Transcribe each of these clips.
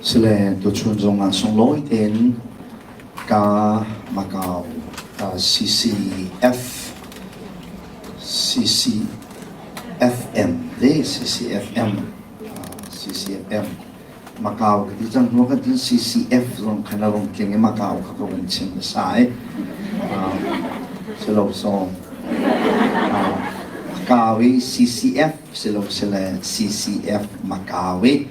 Sile tuchun zongah sunglawi tein ka Macau CCF CCFM le CCFM CCFM Macau ka ti cang hnu kan cun CCF zong khan a rung tling i Macau kha ka vun chim hmasa i silo sawm Macau i CCF silosile CCF Macau i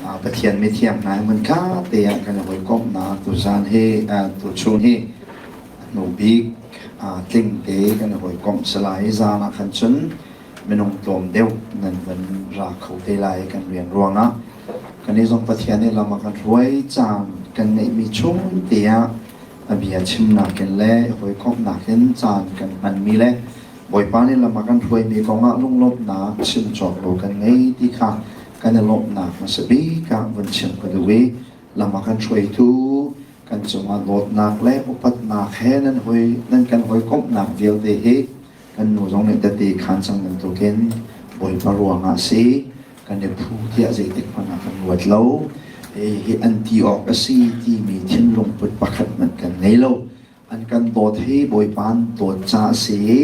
Pathian mithiang hna hmun kha te ah kan i hawikomhnak tuzan hi tuchun hi hnu bik tling te kan i hawikomh si lai i zan ah khan cun minung tlawm deuh nan van ra kho te lai kan rian ruangah kan i zong Pathian nih lam a kan hruai caan kan ngeihmi chung te ah a bia chimnak in le hawikomhnak in caan kan hmanmi le Bawipa nih lam a kan hruaimi kongah lunglawmhnak chim cawk lo kan ngei ti kha kan i lawmhnak hmasa bik ah vun chim ka duh i lam a kan hruaitu kan cungah dawtnak le upatnak he nan hoi nan kan hawikomhnak vialte hi kan nu zong nih tete khan cang bantukin Bawipa ruangah si kan i phu tiah zeitik hmanh ah kan ruat lo. Hi an ti awk a si timi thinlung put pakhat hmanh kan ngei lo. An kan dawt hi Bawipa an dawt ca a si i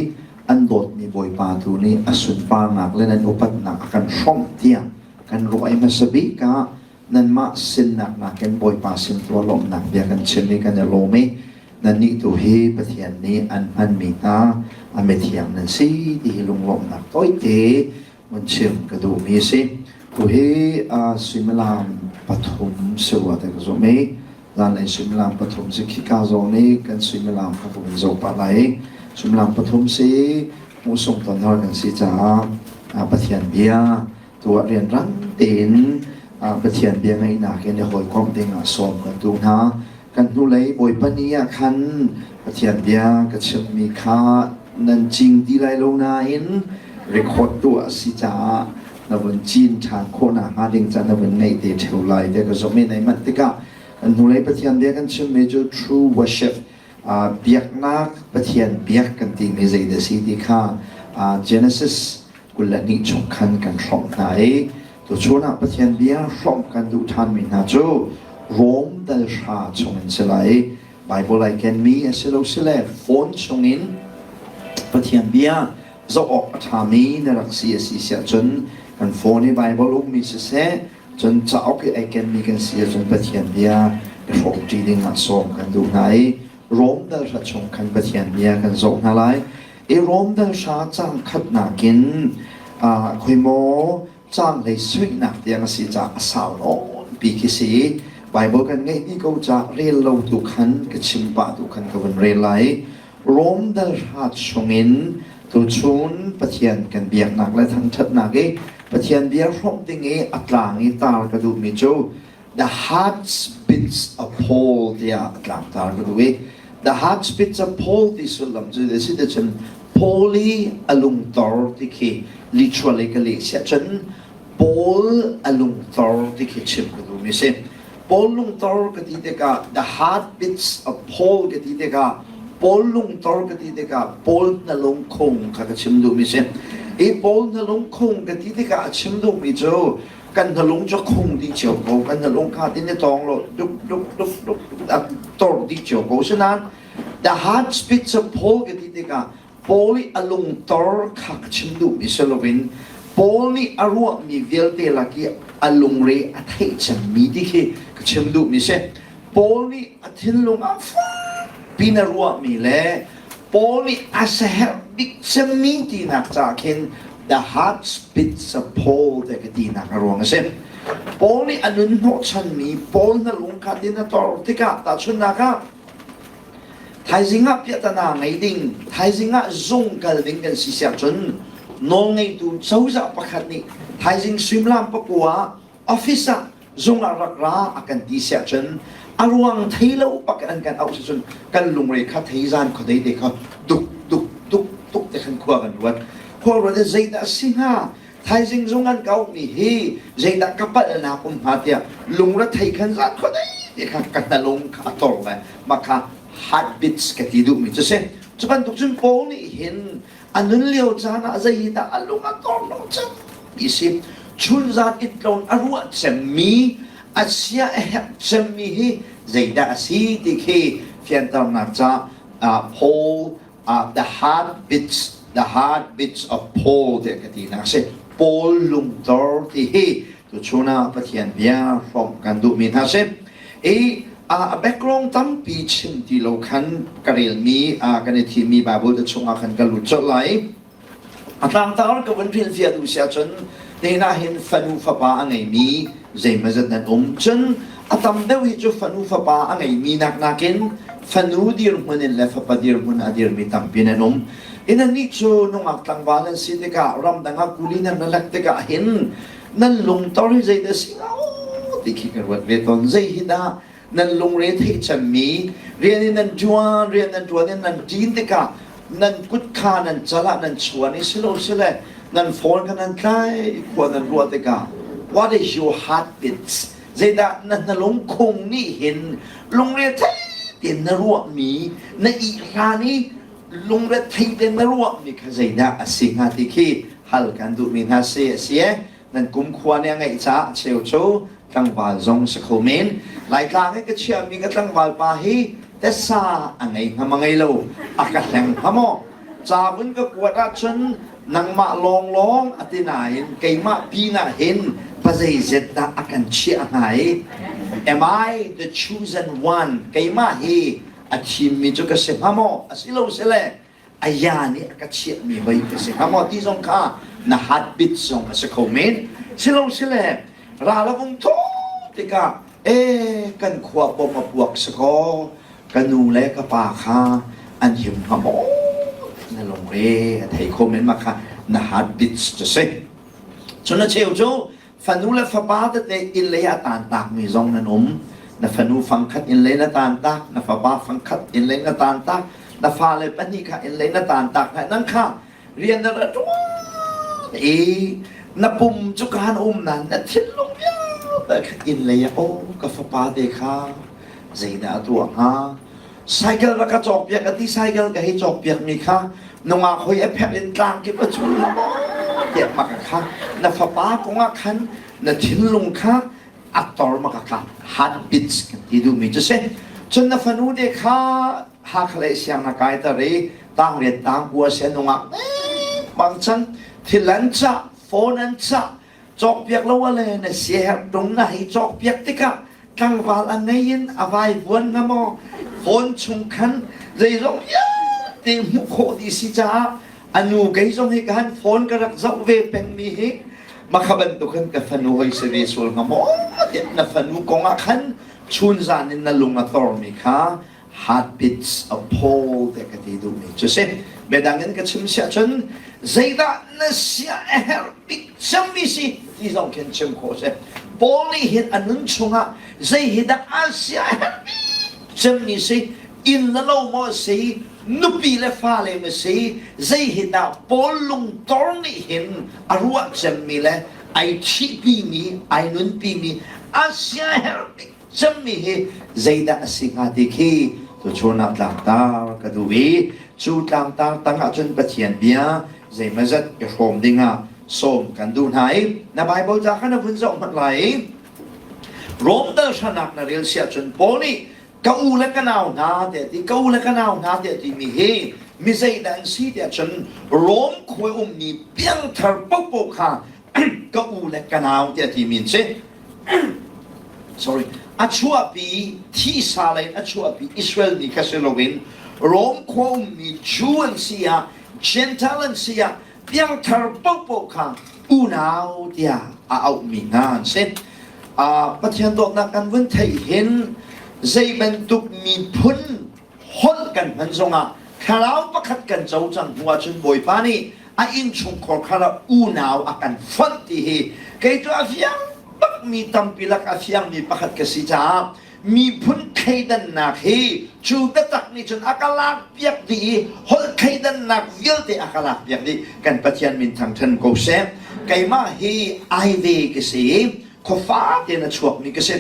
an dawtmi Bawipa tu nih a sunparnak le nan upatnak a kan hrawmh tiah kan ruah i hmasa bik ah nanmah sinnak nakin Bawipa sin tu ah lawmhnak bia kan chim i kan i lawm i nannih tu hi Pathian nih an hmanmi hna a mithiang nan si ti hi lunglawmhnak tawite mun chim ka duhmi a si. Tu hi suimilam pathum si rua te ka zumh i zanlei suimilam pathum si khika zawn i kan suimilam kha ka vun zoh pah lai i suimilam pathum si hmuhsung tonhar kan si caah Pathian bia tu ah rianrang tein Pathian bia ngaihnak in i hawikomh ding ah sawm kan duh hna. Kan hnulei Bawipa ni ah khan Pathian bia ka chimmi kha nan cing ti lai lo nain record tuah a si caah na vun cin ṭhan khawh nakhnga ding ca na vun ngeih te ṭheo lai tiah ka zumh i nei manh tikah kan hnulei Pathian bia kan chimmi cu true worship biaknak Pathian biak kan timi zeidah si ti kha Genesis 22 chung khan kan hrawmh hna i tuchun ah Pathian bia hrawmh kan duh ṭhanmi hna cu Rom dal hra chungin si lai i Bible ai kenmi a si lo sile phone chungin Pathian bia zoh awk a ṭhami na rak si a si siah cun kan phone i Bible ummi siseh cun cauk i ai kenmi kan si ahcun Pathian bia i hrawmṭi ding ah sawm kan duh hna i Rom dal hra chung khan Pathian bia kan zoh hna lai. I Rom dal hra cang khatnak in khoi maw cang lei suihnak tiang a si caah a sau nawn pi khi si. Bible kan ngeih dih ko caah rel lo tu khan ka chim pah tu khan ka vun rel lai. Rom dal hra chungin tuchun Pathian kan biaknak le thangṭhatnak i Pathian bia hrawmh ding i a tlang i tar ka duhmi cu The heart beats of Paul tiah a tlangtar ka duh i The heart beats of Paul ti sullam cu a si cun Paul i a lungtor ti khi literally ka leh siah cun Paul a lungtor ti khi chim ka duhmi si. Paul lungtor ka ti tikah the heartbeats of Paul ka ti tikah Paul lungtor ka ti tikah Paul na lungkhung kha ka chim duhmi si. I Paul na lungkhung ka ti tikah a chim duhmi cu kan hnalung cu khung dih cio ko kan hnalung kha tin i tawng lo duk duk duk duk a tor dih cio ko sinain the heartbeats of Paul ka ti tikah Paul i a lungtor kha ka chim duhmi si loin Paul nih a ruahmi vialte lak i a lungre a theih cemmi ti khi ka chim duhmi si. Paul nih a thinlung ah fakpi in a ruahmi le Paul nih a siaherh bik cemmi tinak caah khin the heart beats of Paul te ka tinak a ruang a si. Paul nih a nun hnawhchanmi Paul na lung kha tin a tor tikah tahchunhnak ah Thaizing ah piahtana ngei ding, thaizing ah zung kal ding kan si siah cun nawlngeitu cozah pakhat nih thaizing suimilam pakua office ah zung ah rak ra a kan ti siah cun a ruang thei lo bak in an kan auh si cun kan lungre kha thei zan khuadei te kha duk duk duk duk te khan khua kan ruat. Khua ruat in zeidah a si hnga? Thaizing zung an ka auhmi hi zeidah ka palhnak um hnga tiah lungrethei khan zan khuadei te kha ka hnalung kha a tor le mah kha heartbeats ka ti duhmi cu si. Cu bantuk cun Paul nih hin a nun lio caan ah zei hi dah a lung a tor lo cang ti si. Chunzan it tlawn a ruah cemmi. A sia a herh cemmi hi zeidah a si ti khi fianternak ca Paul the heartbeats the heartbeats of Paul tiah ka tinak si. Paul lungtor ti hi tuchun ah Pathian bia hrawmh kan duhmi hna si. I a background tampi chim ti lo khan ka relmi kan i thimmi Bible te chungah khan ka lut colh lai. A tlangtar ka vun hrilhfiah duh si ahcun nihin ah hin fanu fapa a ngeimi zeimawzat nan um. Cun a tam deuh hi cu fanu fapa a ngeimi nak nakin fanu dirhmun in le fapa dirhmun a dirmi tampi nan um. In annih cu nungak tlangval an si tikah ramdang ah kuli nan ra lek tikah hin nan lungtor hi zeidah si hnga ti khi ka ruat ve tawn. Zei hi dah nan lungre theih cemmi rian in nan ṭuan rian nan ṭuan in nan ṭin tikah nan kut kha nan cal ah nan chuan i silo sile nan phone kha nan tlai khua nan ruah tikah what is your heartbeat zeidah na na lungkhung nih hin lungre thei tein na ruahmi na ihlan i lungre thei tein na ruahmi kha zeidah a si hnga ti khi hal kan duhmi hna si a si e Nan kumkhua nih a ngeih caah cheu cu tlangval zong si kho men. Laitlang i ka chiahmi ka tlangval pa hi tesa a ngei hnga ma ngei lo, a ka hleng hnga maw? Ca vun ka kuat ahcun nangmah lawnglawng a ti nain keimah pinah hin pazeizet dah a kan chiah hnga i am I the chosen one? Keimah hi a thimmi cu ka si hnga maw? Asilo sile aya nih a ka chiahmi hoi ka si hnga maw ti zong kha na heartbeat zong a si kho men silo sile ral a vung thawh tikah e kan khua bom a puak si kaw ka nu le ka pa kha an him hnga maw na lungre a thei kho men ma kha na heartbeat cu si cun a cheu cu Fanu le fapa tete inn lei ah taantakmi zong nan um. Na fanu fangkhat inn lei na taantak, na fapa fangkhat inn lei na taantak, na fale pahnih kha inn lei na taantak hna. Nang kha rian na ra ṭuan i na pum cu kaan um nain na thinlung vialte kha inn lei ah aw ka fapa te kha zeidah a tuah hnga? Cycle rak ka cawkpiak a ti cycle ka hei cawkpiak mi kha nungak hoi a pherh in tlang kip a cul la maw tiah maka kha na fapa kongah khan na thinlung kha a tor maka kha heartbeats kan ti duhmi cu si cun na fanu te kha Hakha lei siang na kai tar i tangriat tangkua sia nungak bang chan thil an cah phone an cah cawkpiak lo ale na siaherh tung na hei cawkpiak tikah tlangval a ngei in a vaivuan hnga maw phone chung khan zeizong vialte hmuh khawh dih si caah a nu kei zong hi ka han phone ka rak zoh ve pengmi hi makha bantuk hin ka fanu hoi si ve sual hnga maw tiah na fanu kong ah khan chun zan in na lung a tormi kha heartbeats a Paul te ka ti duhmi cu si. Biadang in ka chim siah cun zeidah na sia a herh bik cemmi si ti zong khin chim khawh si. Paul nih hin a nun chungah zei hi dah a sia a herh bik cemmi si inn le lo maw si nupi le fale ma si zei hi dah Paul lungtor nih hin a ruah cemmi le ai thihpimi ai nunpimi a sia herh bik cemmi hi zeidah a si hnga ti khi tuchun ah tlangtar ka duh i cu tlangtar tang ahcun Pathian bia zeimazat i hrawm dingah sawm kan duh hna i na Bible ca kha na vun zoh hmanh lai i Rom dal hranak na rel si ahcun Paul nih ka u le ka nau hna tiah ti ka u le ka nau hna tiah timi hi mi zeidah an si tiah cun Rom khua ummi piangthar paohpaoh kha ka u le ka nau tiah timi an si sorry a chuahpi thisa lei in a chuahpi Israel mi kha si loin Rom khua ummi Jew an si ah Gentile an si ah piangthar paohpaoh kha unau tiah a auhmi hna an si. Uh, Pathian dawtnak kan vun theih hin zei bantuk miphun holh kan hman zongah thlarau pakhat kan co cang hnu ahcun Bawipa nih a innchungkhar kha unau a kan fonh ti hi kei cu a fiang bakmi tampi lak a fiangmi pakhat ka si caah miphun thleidannak hi cu biatak nih cun a ka lakpiak dih i holh thleidannak vialte a ka lakpiak dih kan Pathian min thangṭhan ko seh keimah hi ai ve ka si i khuafa tein a chuakmi ka si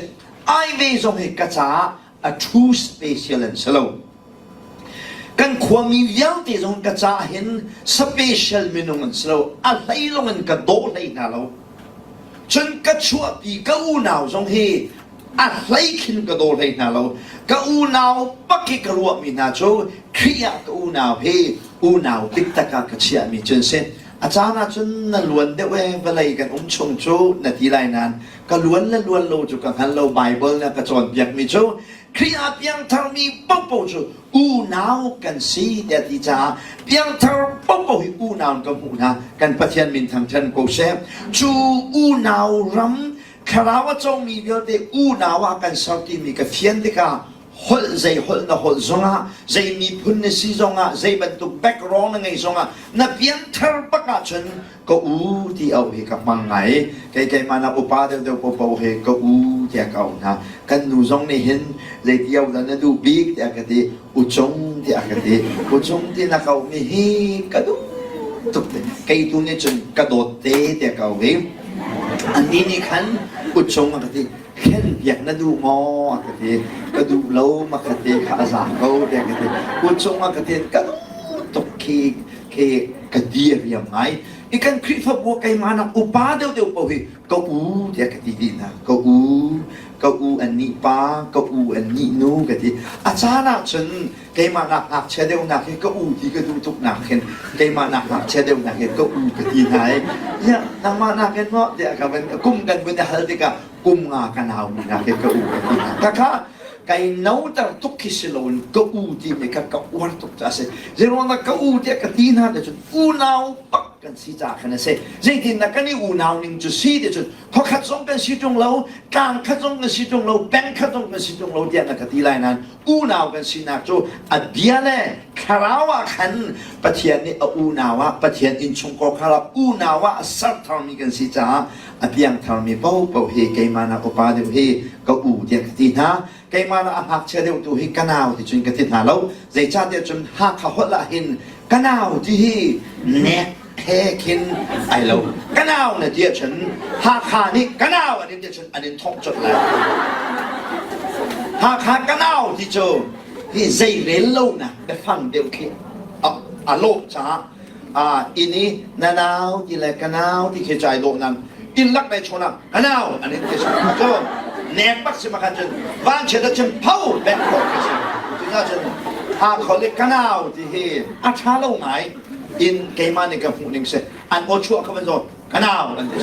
ai ve zong hi ka caah a true special an si lo. Kan khuami vialte zong ka caah hin special minung an si lo. A hlei lawng in ka daw hlei hna lo. Cun ka chuahpi ka unau zong hi A hlei khin ka daw hlei hna lo. Ka unau bak hi ka ruahmi hna cu Khrih ah ka unau hi unau diktak ah ka chiahmi cu an si. A caan ahcun na luan deuh ee vawlei kan um chung cu na ti lai nain ka luan le luan lo cu ka hngal lo. Baibal nih a ka cawnpiakmi cu Khrih ah piangtharmi paohpaoh cu unau kan si tiah ti caah piangthar paohpaoh hi unau in ka hmuh hna. Kan Pathian min thangṭhat ko seh. Cu unau ram thlarau a comi vialte unau ah kan ser timi ka fian tikah holh zei holh na holh zongah zei miphun na si zongah zei bantuk background na ngei zongah na pianthar bak ahcun ka u ti auh hi ka hmang ngai. Kei keimah nak upa deuhdeuh popo he ka u tiah ka auh hna. Kan nu zong nih hin zeiti auh dah na duh bik tiah ka ti. Ucung tiah ka ti. Ucung ti na ka auhmi hi ka duh tuk te. Kei tu nih cun ka dawt te tiah ka auh i Annih nih khan kutcung a ka ti. Thlenpiak na duh maw? A ka ti. Ka duh lo ma ka ti kha a za ko tiah ka ti. Kutcung a ka ti. Ka duh tuk khi khi ka di a riam ngai. I kan Khrihfabu keimah nak upa deuhdeuh paoh hi ka u tiah ka ti dih hna. Ka u, ka u an nih pa, ka u an nih nu ka ti. A caan ah cun keimah nak ngakchia deuhnak hi ka u ti ka duh tuk nak khin keimah nak ngakchia deuhnak hi ka u ka ti hna i ya nangmah nakin maw tiah ka van kum kan vun i hal tikah kum nga ka nau mi nak hi ka u ka ti hna. Khakha kai noter tuk khi si loin ka u ti mi kha ka uar tuk ca a si. Zeiruangah ka u tiah ka ti hna te cun unau bak kan si caah khan a si. Zeitin dah kan i unau ning cu si ti cun khuakhat zong kan si ṭung lo, tlang khat zong kan si ṭung lo, peng khat zong kan si ṭung lo tiah na ka ti lai nain unau kan sinak cu a bia le thlarau ah khan Pathian nih a unau ah Pathian innchungkhar khar ah unau ah a ser tharmi kan si caah a piangtharmi paohpaoh hi keimah nak upa deuh hi ka u tiah ka ti hna. Keimah nak a ngakchia deuh tu hi ka nau ti cun ka ti hna lo. Zeicahtiah cun Hakha holh ah hin ka nau ti hi nek he khin ai lo. Ka nau na ti ahcun Hakha nih ka nau an in ti ahcun an in thongh colh lai. Hakha ka nau ti cu hi zei rel lonak biafang deuh khi a lawh caah inn i na nau ti le ka nau ti khi cai dawh nan inn lak le chawn ah ka nau an in ti cu nek bak si makhan cun vanchiat ah cun pho bek khawh khi si. Cucaah cun Hakha le ka nau ti hi a ṭha lo ngai in keimah nih ka hmuh ning si. An aw chuah kha van zaw ka nau an ti.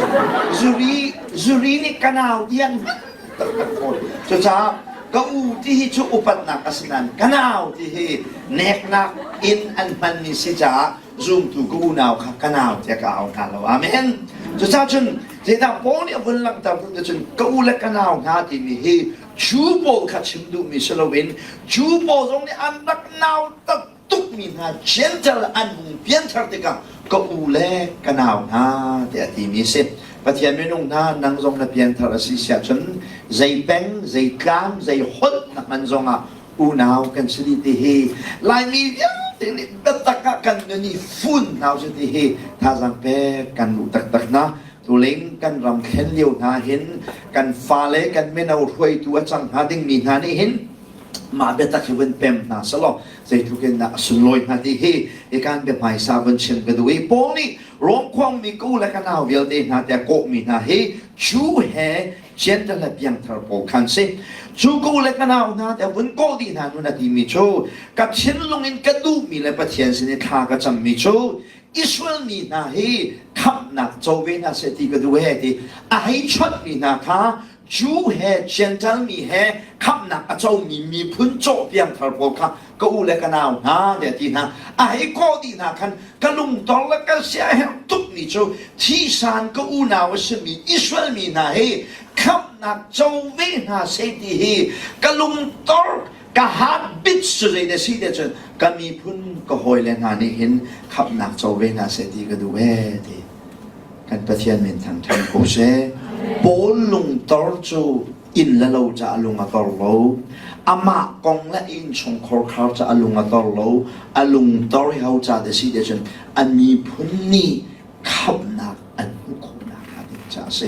Zuri zuri nih ka nau ti an hman taktak fawn. Cucaah ka u ti hi cu upatnak a si nain ka nau ti hi neknak in an hmanmi si caah zumtu ka unau kha ka nau tiah ka au hna lo. Amen. Cucaah cun zeidah Paul nih a vun langhter duh cun ka u le ka nau hna timi hi Jew pawl kha chim duhmi si loin Jew pawl zong nih an rak nautat tukmi hna Gentile an hung pianthar tikah ka u le ka nau hna tiah a timi a si. Pathian minung hna nang zong na pianthar a si siahcun zei peng, zei tlang, zei holh na hman zongah unau kan si dih ti hi Laimi vialte nih biatak ah kan nun i fun hna usih ti hi thazaang pek kan duh taktak hna. Tuling kan ram thlen lio hna hin kan fale kan mino hruaitu a cang hnga dingmi hna nih hin mah biatak hi vun pem hna selaw zeitluk in dah a sunlawi hnga ti hi hikan bia hmaisa vun chim ka duh i Paul nih Rom khuangmi ka u le ka nau vialte hna tiah kawhmi hna hi Jew he Gentile le piangthar pawl khan si. Cu ka u le ka nau hna tiah vun kawh dih hna nun a timi cu ka thinlung in ka duhmi le Pathian sin i thla ka cammi cu Israel mi hna hi khamhnak co ve hna seh ti ka duh he ti a hei chawnhmi hna kha Jew he Gentile mi he khamhnak a comi miphun cawh piangthar pawl kha ka u le ka nau hna tiah ti hna. A hei kawh dih hna khan ka lungtor le ka siaherh tukmi cu thisan ka unau a simi Israel mi hna hi khamhnak co ve hna seh ti hi ka lungtor ka heartbeat cu zei na si te cun ka miphun ka hawile hna nih hin khamhnak co ve hna seh ti ka duh ee ti. Kan Pathian min thangṭhat ko seh. Paul lungtor cu inn le lo ca a lung a tor lo. Amah kong le innchungkhar khar ca a lung a tor lo. A lungtor hi ho ca te si te cun a miphun nih khamhnak an hmuh khawhnak hnga ding ca a si.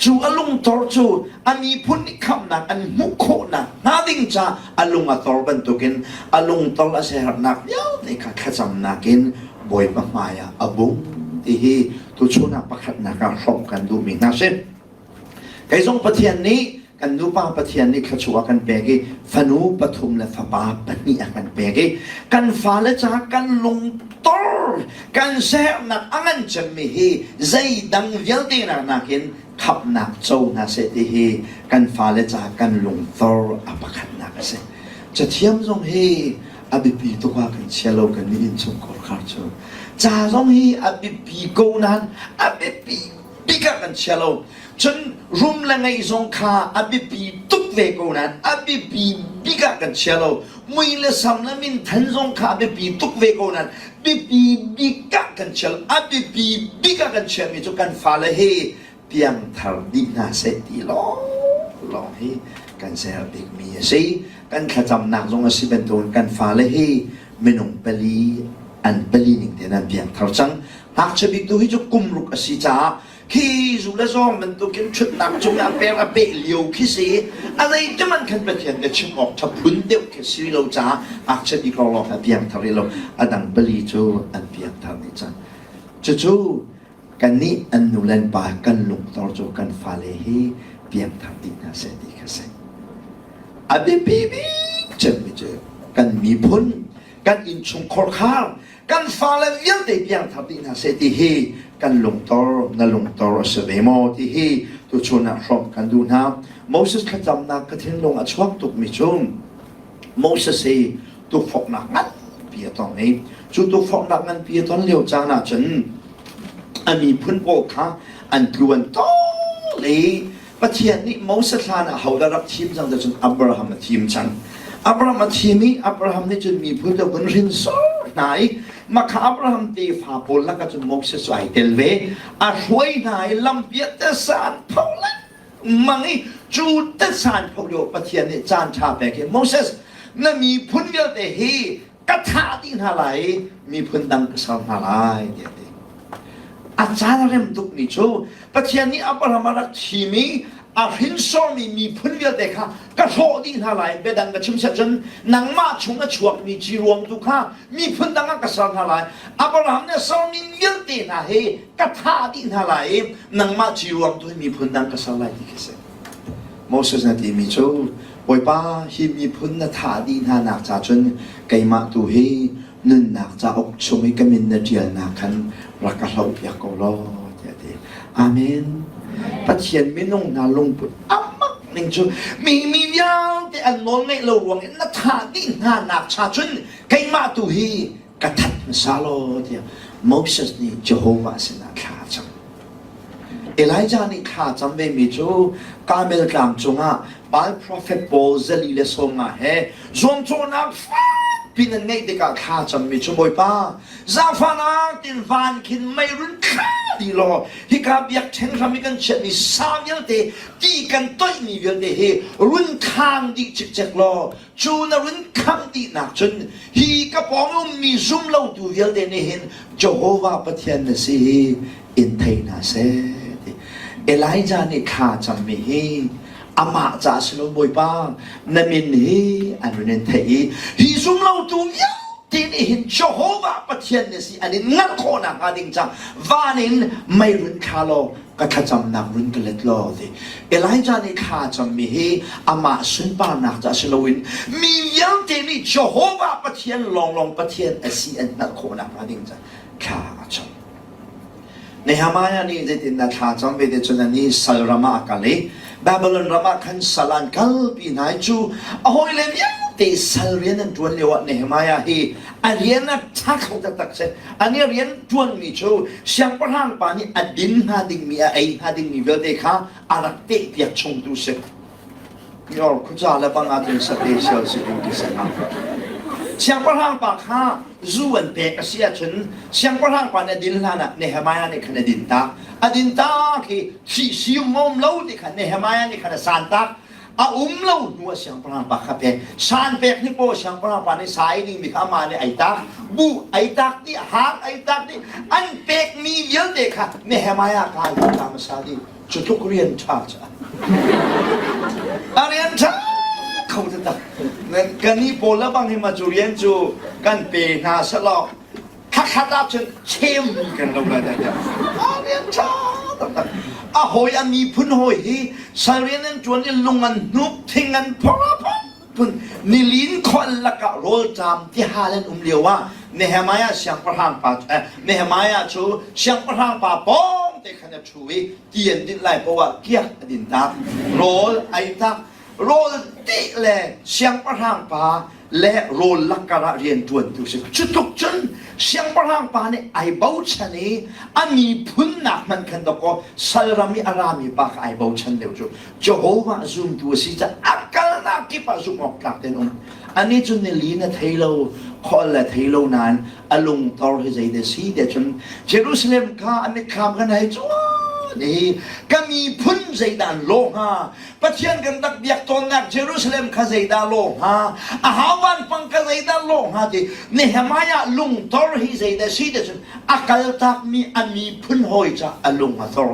Cu a lungtor cu a miphun nih khamhnak an hmuh khawhnak hnga ding ca a lung a tor bantukin a lungtor a siaherhnak vialte kha thlacamnak in Bawipa hmaiah a bung ti hi tuchun ah pakhatnak ah hrawmh kan duhmi hna si. Kei zong Pathian nih Kan nupa Pathian nih thluachuah a kan pek i fanu pathum le fapa pahnih a kan pek i kan fale caah kan lungtor kan siaherhnak a ngan cemmi hi zeidang vialte nak nakin khamhnak co hna seh ti hi kan fale caah kan lungtor a pakhatnak a si. Cathiam zong hi a biapi tuk ah kan chia lo kan nih innchungkhar khar cu. Ca zong hi a biapi ko nain a biapi bik ah kan chia lo. Cun rum le ngeih zong kha a biapi tuk ve ko nain a biapi bik ah kan chia lo. Mui le sam le minthan zong kha a biapi tuk ve ko nain biapi bik ah kan chia lo. A biapi bik ah kan chiami cu kan fale hi piangthar dih hna seh ti lawnglawng hi kan ser bikmi a si. Kan thlacamnak zong a si bantukin kan fale hi minung pali an pali ning tein an piangthar cang. Ngakchia bik tu hi cu kum ruk a si caah khi zu le zawng bantukin ṭhutnak cung ah per a peh lio khi si a zeitim an khan Pathian ka chim awk ṭha phun deuh khi si lo caah ngakchia bik lawnglawng a piangthar i lo a dang pali cu an piangthar dih cang. Cucu kannih an nu le an pa kan lungtor cu kan fale hi piangthar dih hna seh ti kha si. A biapi bik cemmi cu kan miphun kan innchungkhar khar kan fale vialte piangthar dih hna seh ti hi kan lungtor na lungtor a si ve maw ti hi tuchun ah hrawmh kan duh hna. Moses thlacamnak ka thinlung a chuak tukmi cu Moses hi tukforhnak nganpi a tong i cu tukforhnak nganpi a ton lio caan ah cun a miphun pawl kha an tlu an tawl i Pathian nih Moses hlan ah hodah rak thim cang cun Abraham a thim cang. Abraham a thim i Abraham nih cun miphun cu vun hrinsor hna i makha Abraham tefa pawl lakah cun Moses cu ai tel ve. A hruai hna i lampi ah tasa an pho lengmang i cu tasa an pho lio Pathian nih caan ṭha pek i Moses na miphun vialte hi ka thah dih hna lai i miphun dang ka ser hna lai tiah a ti. A caan a rem tukmi cu Pathian nih Abraham a rak thim i a hrinsormi miphun vialte kha ka hrawh dih hna lai biadang ka chim set cun nangmah chung a chuakmi ci ruang tu kha miphun dang ah ka ser hna lai Abraham nih a sermi vialte hna hi ka thah dih hna lai i nangmah ci ruang tu hi miphun dang ka ser lai ti khi si Moses na timi cu Bawipa hi miphun na thah dih hna nak cha cun keimah tu hi nunnak cauk chung i ka min na ṭialnak khan rak ka hlohpiak ko law tiah a ti. Amen. Pathian minung hna lungput amak ning cu mi mi vialte an nawl ngeih lo ruang in na thah dih hna nak cha cun keimah tu hi ka that hmasa law tiah Moses nih Jehovah sinah thla a cam. Elijah nih thla cam vemi cu Karmel tlang cungah Baal profet pawl zali le 50 he zuamcawhnak fakpi nan ngeih tikah thla cammi cu Bawipa zaangfahnak tin van khin mei run thla dih law hika biakṭheng hram i kan chiahmi sa vialte ti kan toihmi vialte hi run khang dih cikcek law cu na run khamh dihnak cun hi ka pawng ummi zum lotu vialte nih hin Jehovah Pathian na si hi in thei hna seh ti. Elijah nih thla cammi hi amah ca si lo Bawipa na min hi an run in theih i hi zum lotu vialte nih hin Jehovah Pathian na si an in ngalh khawh nakhnga ding ca van in mei run thla law ka thlacamnak run ka let law ti Elijah nih thla cammi hi amah sunparnak ca si loin mi vialte nih Jehovah Pathian lawnglawng Pathian a si an hngalh khawh nakhnga ding ca thla a cam. Nehemiah nih zeitindah thla cam ve te cun anih sal ram ah a kal i Babylon ram ah khan sal an kalpi hna i cu a hawile vialte sal rian an ṭuan lioah Nehemiah hi a rian a ṭha kho taktak si. Ani rian ṭuanmi cu siangpahrang pa nih a din hnga dingmi a ei hnga dingmi vialte kha a rak tehpiak chungtu si. Yor khuca le bang ahcun sate sial si ding ti si hnga. Siangpahrang pa kha zu an pek a si ahcun siangpahrang pa nih a din hlan ah Nehemiah nih khan a din tak. A din tak hi thih sium a um lo ti kha Nehemiah nih khan a san tak. A um lo hnu ah siangpahrang pa kha pek. San pek ni paw siangpahrang pa nih sa ei dingmi kha amah nih ei tak. Bu ei tak dih, hang ei tak dih. An pekmi vialte kha Nehemiah ka ai ta hmasa dih. Cu tluk rian ṭha cu a rian ṭha kho taktak. Kan i pawl le bang hi ma cu rian cu kan pe hna selaw thakhat ah cun chem kan lo lai dah a rian ṭha taktak. A hawi a miphun hawi hi sal rian an ṭuan i lung an hnuk, thing an phor phun nilin khual lakah rawlṭam tihal an um lio ah Nehemiah siangpahrang pa eh, Nehemiah cu siangpahrang pa pawng te khan a ṭhu i ti an dinh lai poah ah kiak a din tak rawl ei tak rawl ti le siangpahrang pa le rawl lakkar ah rian ṭuantu si. Cutluk cun siangpahrang pa nih ai bochan i a miphun nak hmanh khan dawkaw sal ram i a rami pa kha ai bochan deuh cu Jehovah zumtu a si caah a kalnak kip ah zumh awk tlak tein um. Ani cu nili na thei lo, khual le thei lo nain a lungtor hi zei si te cun Jerusalem kha a mitthlam kan hei cuan i ka miphun zeidah an lawh hnga Pathian kan rak biak tawnnak Jerusalem kha zeidah lawh hnga? A hauvan pang ka zeidah lawh hnga ti Nehemiah lungtor hi zeidah si ti cun a kaltakmi a miphun hawi ca a lung a thor.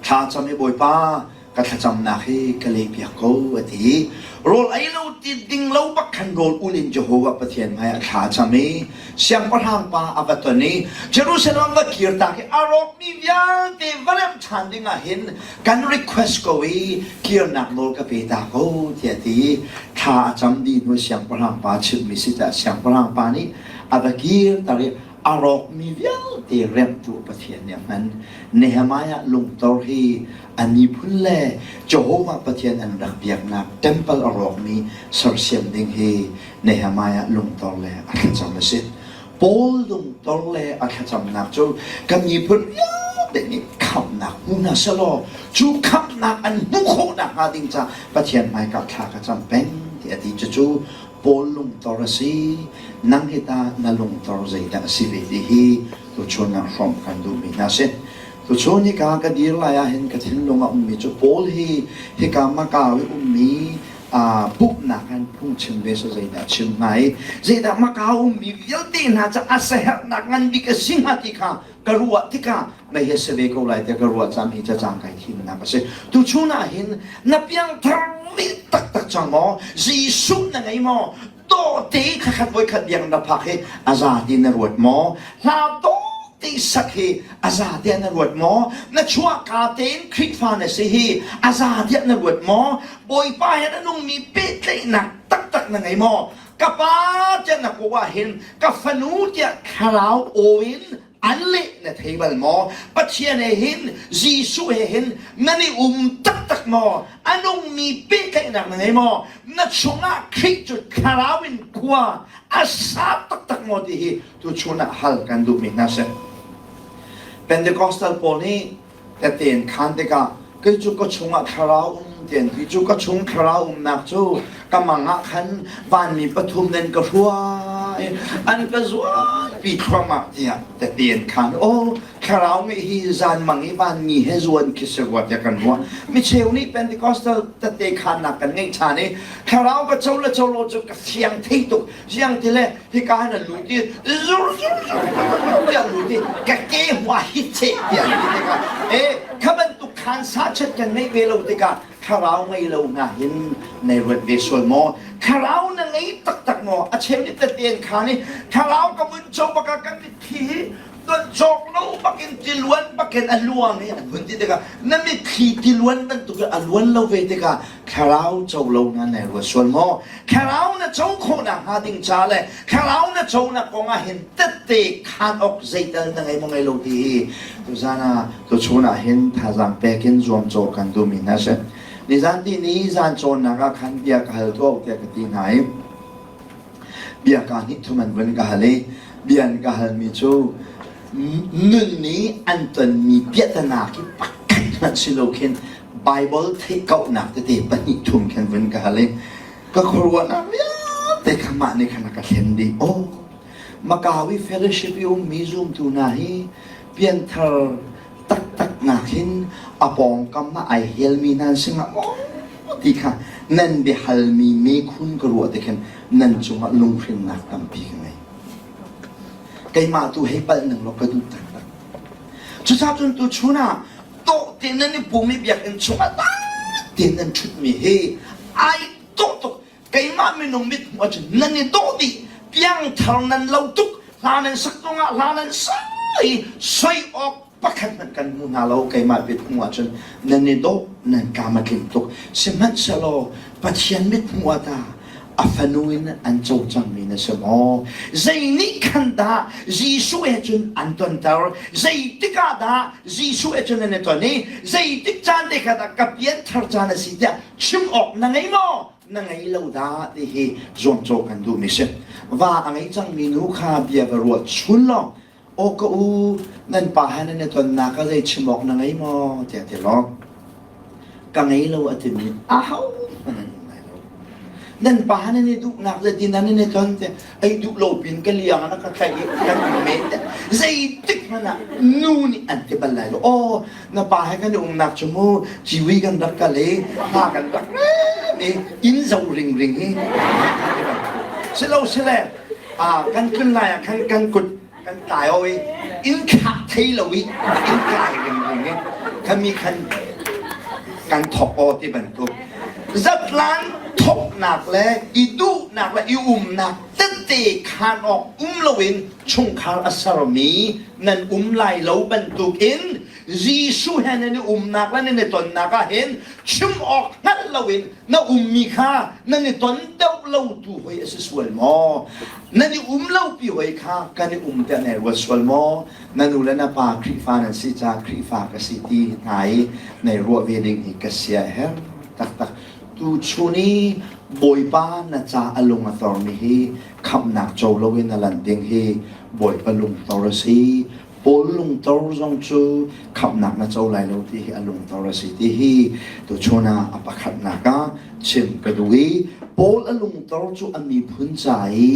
Thla cam i Bawipa ka thlacamnak hi ka lehpiak ko a ti. Rawl ei lo ti ding lo bak khan rawl ul in Jehovah Pathian hmaiah thla cam i siangpahrang pa a va ton i Jerusalem va kirtak i a rawkmi vialte va remh ṭhan dingah hin kan request ko i kirnak nawl ka pe ta ko tiah ti i thla a cam dih hnu siangpahrang pa chimhmi si tiah siangpahrang pa nih a va kirter i a rawkmi vialte remhtu Pathian nih a hman. Nehemiah lungtor hi a miphun le Jehovah Pathian an rak biaknak temple a rawkmi sersiam ding hi Nehemiah lungtor le a thlacam a si. Paul lungtor le a thlacamnak cu kan miphun vialte nih khamhnak hmu hna selaw cu khamhnak an hmuh khawh nakhnga ding ca Pathian hmaika thla ka cam peng ti a ti. Cucu Paul lungtor a si. Nang hi ta na lungtor zeidah a si ve ti hi tuchun ah hrawmh kan duhmi hna si. Tuchun hika ka dir lai ah hin ka thinlung a ummi cu Paul hi hika Macau i ummi pumhnak han phungchim ve so zeidah chim hnga i zeidah Macau ummi vialte hna ca a siaherhnak ngan bik a si hnga ti kha ka ruah tikah mei hi si ve ko lai tiah ka ruah cam hi cacang kai thimnak a si. Tuchun ah hin na piangthar taktak cang maw? Jesuh na ngei maw? Dawte khat voikhat biang na phak hi a za ti na ruat maw? Hla dawte sak hi a za tiah na ruat maw? Na chuahka tein Khrihfa na si hi a za tiah na ruat maw? Bawipa he na nungmi pehtlaihnak taktak na ngei maw? Ka pa tiah na kawh ah hin ka fanu tiah thlarau aw in an leh na thei bal maw? Pathian he hin Jesuh he hin nan i um taktak maw? A nungmi pehtlaihnak na ngei maw? Na chungah Khrih cu thlarau in khua a sa taktak maw ti hi tuchun ah hal kan duhmi hna si. Pentecostal pawl nih tete in khan tikah kei cu ka chungah thlarau um tian ti cu ka chung thlarau umnak cu ka mang ah khan vanmi pathum nan ka hruai an ka zuanpi thluahmah tiah tete in khan aw thlarau ngeih hi zan mang i vanmi he zuan khi si rua tiah kan ruah mi cheu nih Pentecostal tete khannak kan ngeih ṭhan i thlarau ka co le co lo cu ka fiang thei tuk Ziang ti le hika hin an lut i zur zur zur tiah lut i ka ke hua hi cheh tiah an ti tikah e kha bantuk khan sa chet kan ngeih ve lo tikah thlarau ngei lo hna hin nei ruat ve sual maw thlarau na ngei taktak maw a cheu nih tete an khan i thlarau ka vun co baka ka mitthli hi cawk lo bakin tiluan bakin a luang i an hun ti tikah na mitthli tiluan bantuk a luan lo ve tikah thlarau co lo na nei ruat sual maw thlarau na co khawh nakhnga ding ca le thlarau na conak kong ah hin tette khaan awk zeital na ngei maw ngei lo ti hi tuzan ah tuchun ah hin thazaang pek in zuamcawh kan duhmi hna si nizan ti ni zan cawnnak ah khan bia ka hal tuah tiah ka ti hna i bia ka hnih thum an vun ka hal i bia an ka halmi cu nun nih an tonmi piahtana khi pakhat hmanh si lo khin Bible theih kauhnak tete pahnih thum khan vun ka hal i ka khuaruahnak vialte kha mah nih khan a ka thlen dih. Oh, Macau i fellowship i ummi zumtu hna hi pianthar taktak nak hin a pawngkam ah ai helmi hna an si hnga maw ti kha nan biahalmi mekhun ka ruah te khin nan cungah lunghrinnak tampi ka ngei. Keimah tu hei palh ning law ka duh taktak. Cucaah cun tuchun ah dawh tein nan i pum i biakinn chungah tein nan ṭhutmi hi ai dawh tuk keimah minung mit hmuh ahcun nan i dawh dih piangthar nan lo tuk hla nan sak zongah hla nan sa i soi awk. Pakhat hmanh kan hmu hna lo keimah mithmuh ahcun nan i dawh nan kam a tling tuk. Sihmanhsehlaw Pathian mithmuh ah tah a fanu in an co cangmi na si maw? Zei nih khan dah Jesuh he cun an tonter? Zeitik ah dah Jesuh he cun an i ton i zeitik caan te kha dah ka pianthar caan a si tiah chim awk na ngei maw? Na ngei lo dah ti hi zuamcawh kan duhmi si. Va a ngei cangmi nu kha bia va ruah chun law aw ka u nan pa he nan i tonnak ah zei chim awk na ngei maw tiah ti law ka ngei lo a timi aho hmanh an um lai lo nan pa he nan i duhnak zeitin nan i ton te ei duh lo pin ka liang na ka tlaih i kan um men te zeitik hmanh ah nu nih an ti bal lai lo aw na pa he kan i umnak cu mu ciwi kan rak kal i hna kan rak rem i inn zo ringring hi silo sile kan tlun lai ah khan kan kut kan tlai o i inn khah thei lo i inn tlai ringring i khami khan kan thok aw ti bantuk zatlan thoknak le i duhnak le i umnak tete khan awk um loin chungkhar a sermi nan um lai lo bantukin Jesuh he nan i umnak le nan i tonnak ah hin chim awk hngalh loin na ummi kha nan i ton deuh lo tu hoi a si sual maw? Nan i um lo pi hoi kha kan i um tiah nai ruat sual maw? Na nu le na pa Khrihfa nan si caah Khrihfa ka si ti hna i nai ruah ve ding hi ka sia a herh taktak. Tuchun i Bawipa na ca a lung a tormi hi khamhnak co loin a lan ding hi Bawipa lungtor a si. Paul lungtor zong cu khamhnak na co lai lo ti hi a lungtor a si ti hi tuchun ah a pakhatnak ah chim ka duh i Paul a lungtor cu a miphun ca i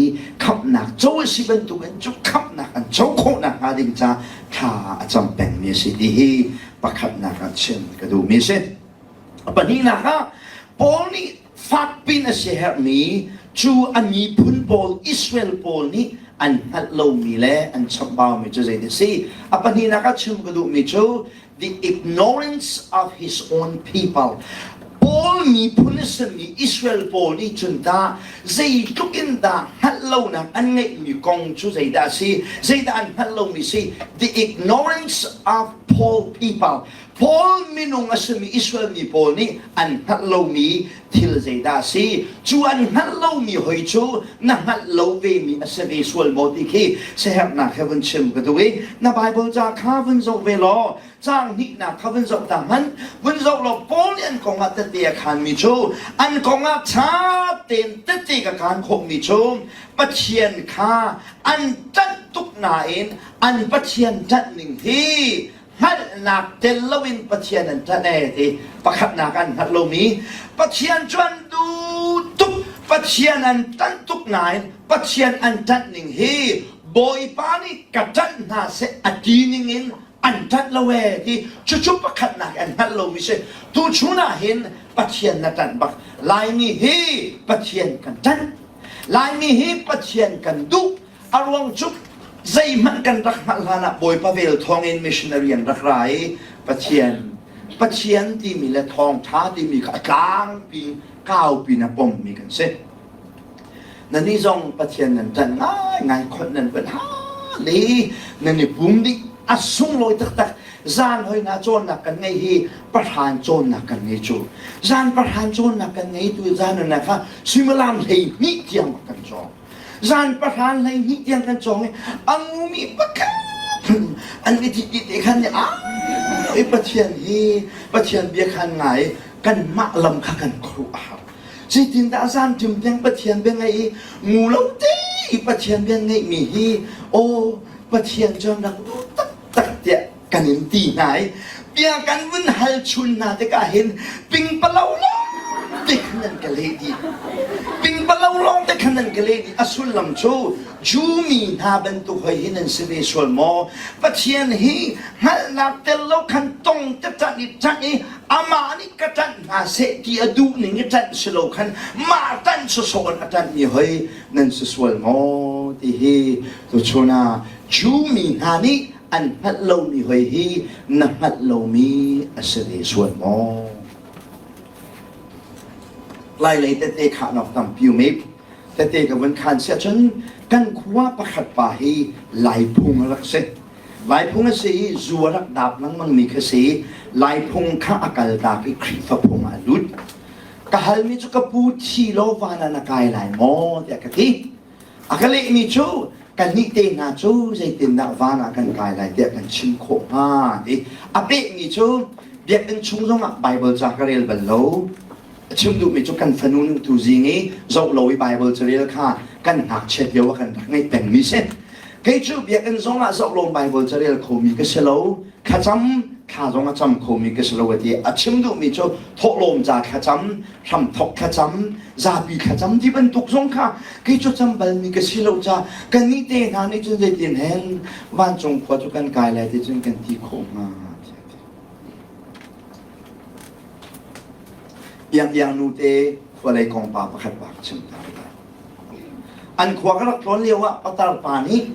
khamhnak co a si bantukin cu khamhnak an co khawh nakhnga ding ca thla a cam pengmi a si ti hi pakhatnak ah chim ka duhmi a si. A pahnihnak ah Paul nih fakpin a siaherhmi cu a miphun pawl Israel pawl nih an hngalh lomi le an chamhbaumi cu zeidah a si? A pahnihnak ah chim ka duhmi cu the ignorance of his own people. Paul miphun a simi Israel pawl nih cun tah zeitluk in dah hngalh lonak an ngeihmi kong cu zeidah a si? Zeidah an hngalh lomi si? The ignorance of Paul people. Paul minung a simi Israel mi pawl nih an hngalh lomi thil zeidah a si? Cu an hngalh lomi hoi cu na hngalh lo vemi a si ve sual maw ti khi siaherhnak he vun chim ka duh i na Bible ca kha vun zoh ve law caang hnihnak kha vun zoh ta hmanh vun zoh law Paul nih an kong ah tette a khanmi cu an kong ah ṭha tein tette ka khan khawhmi cu Pathian kha an ṭanh tuk nain an Pathian ṭanh ning hi hngalhnak tel loin Pathian an ṭanh ee ti pakhatnak an hngalh lomi Pathian cu an duh tuk Pathian an ṭanh tuk nain Pathian an ṭanh ning hi Bawipa nih ka ṭanh hna seh a ti ning in an ṭanh lo ee ti cucu pakhatnak an hngalh lomi si tuchun ah hin Pathian na ṭanh bak Laimi hi Pathian kan ṭanh Laimi hi Pathian kan duh A ruang cu zeihmanh kan rak hngalh hlan ah Bawipa vel thawngin missionary an rak ra i Pathian Pathian timi le thawngṭha timi kha a tlangpi kaupi in a pommi kan si. Nannih zong Pathian nan ṭanh ngaingai khonh nan van hal i nan i pum dih a sunglawi taktak zan hoi hna cawnnak kan ngei hi pahran cawnnak kan ngei cu zan pahran cawnnak kan ngei tu zan na kha suimilam 12 tiang kan cawng Zan pahran 12 tiang kan cawng i a ngumi pakhat an i thit te khan a i Pathian hi Pathian bia khan ngai kanmah lam kha kan khuaruah a har. Zeitindah zan ṭim tiang Pathian bia ngaih i ngu lo te i Pathian bia ngeihmi hi aw Pathian cu an rak duh taktak tiah kan in ti hna i bia kan vun hal chun hna tikah hin pingpalo lawng te khan nan ka leh dih pingpalo lawng te khan nan ka leh dih a sullam cu Jew mi hna bantuk hoi hi nan si ve sual maw Pathian hi hngalhnak tel lo khan tong te ṭanh i ṭanh i amah nih ka ṭanh hna seh ti a duh ning i ṭanh si lo khan mah ṭanh sawsawh in a ṭanhmi hoi nan si sual maw ti hi tuchun ah Jew mi hna nih an hngalh lomi hoi hi na hngalh lomi a si ve sual maw? Lailei tete khahnak tampi um i tete ka vun khan siah cun kan khua pakhat pa hi Laiphung a rak si. Laiphung a si i zu a rak dap lengmangmi kha si. Laiphung kha a kaltak i Khrihfa phung ah a lut. Ka halmi cu ka pu thi law van ah na kai lai maw tiah ka ti. A ka lehmi cu kannih te hna cu zeitindah van ah kan kai lai tiah kan chim khawh hnga ti. A pehmi cu biakinn chung zongah Baibal ca ka rel bal lo. A chim duhmi cu kan fanu nu tu zing i zoh lo i Baibal carel kha kan ngakchiat lio ah kan rak ngeih pengmi si. Kei cu biakinn zong ah zoh lo Baibal carel khomi ka si lo. Thlacam thla zong a cam khomi ka si lo a ti. A chim duhmi cu thawhlawm ca thlacam, hramthok thlacam, zapi thlacam ti bantuk zong kha kei cu cam balmi ka si lo ca kannih te hna nih cun zeitin hen vancung khua cu kan kai lai ti cun kan ti khawh hnga. Iangiang nu te khualei kong pa pakhat pa ka chim ta lai. An khua ka rak tlawn lio ah patar pa nih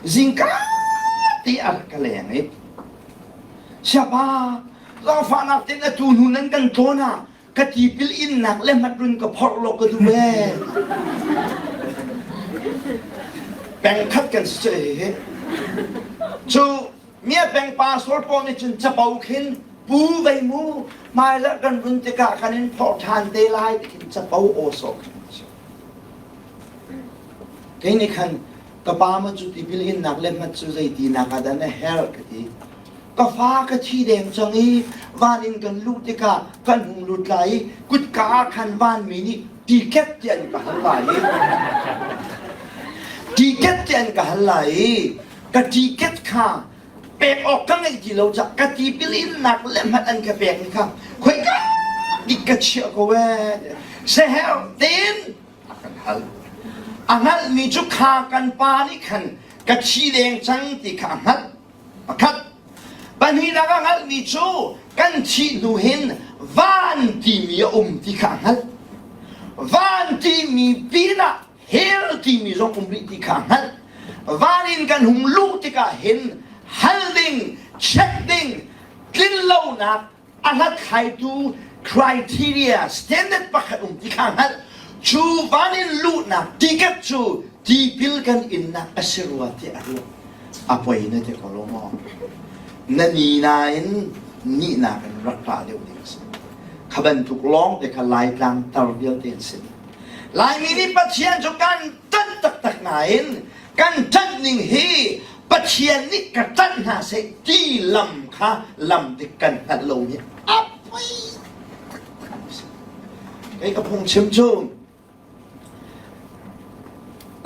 zingka te a rak ka leng i siapa zaangfahnak tein atu hnu nan kan tlawn ah ka tipil innak le hmatrun ka phorh law ka duh ee. Pengkhat kan si he. Cu Mia peng pastor pawl nih cun capo khin pu vei mu hmailak kan run tikah kan in phorh ṭhan te lai ti khin capo aw sawh khin an si. Kei nih khan ka pa ma cu tipil innak le hmat cu zeitinak ah dah na herh ka ti. Ka fa ka thi deng cang i van in kan luh tikah kan hung lut lai i kutka ah khan vanmi nih tiket ti an ka hal lai i tiket ti an ka hal lai i ka ticket kha pek awk ka ngeih ti lo cah ka tipil innak le hmanh an ka pek ni kha khoika dik ka chiah ko ee seher tein a kan hal a hngalhmi cu kha kan pa nih khan ka thi deng cang ti kha a hngalh pakhat pahnihnak a hngalhmi cu kan thih hnu hin van timi a um ti kha a hngalh van timi pinah hell timi zong um rih ti kha hngalh van in kan hung luh tikah hin hal ding check ding tlinlonak a hlathlaitu criteria standard pakhat um ti kha hngalh cu van in luhnak ticket cu tipil kan innak a si rua ti a ruah a poi na ti ko lo maw na ni nain nihnak in rak ṭah deuh ding a si kha bantuk lawng te kha laitlang tar vialte an si Laimi nih Pathian cu kan ṭanh taktak nain kan ṭanh ning hi Pathian nih ka ṭanh hna seh ti lam kha lam dik kan hngalh lomi a poi taktak si. Kei ka phungchim cu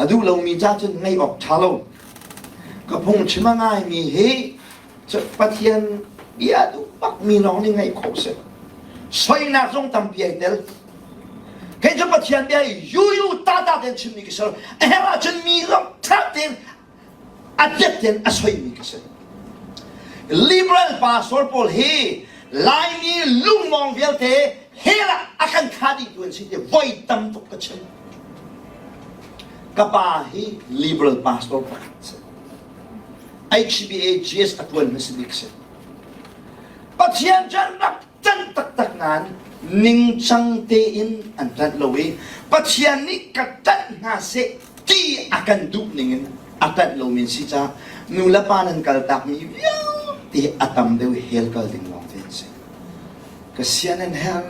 a duh lomi ca cun ngaih awk ṭha lo. Ka phungchim a ngaimi hi Pathian bia duh bakmi lawng nih ngaih khawh si. Soinak zong tampi ai tel. Kei cu Pathian bia hi yuyu tata tein chimmi ka si lo. A herh ahcun mi zong ṭha tein a tet tein a soimi ka si. Liberal pastor pawl hi Laimi lungmawng vialte hell ah a kan thla dihtu an si ti voi tam tuk ka chim. Ka pa hi liberal pastor pakhat si. HBA GS a ṭuan hmasa bik si. Pathian cu an rak ṭanh taktak nain ningcang tein an ṭanh lo i Pathian nih ka ṭanh hna seh ti a kan duh ningin a ṭanh lomi an si caah nu le pa nan kaltakmi vialte a tam deuh hell kal ding lawng te an si. Ka sian an herh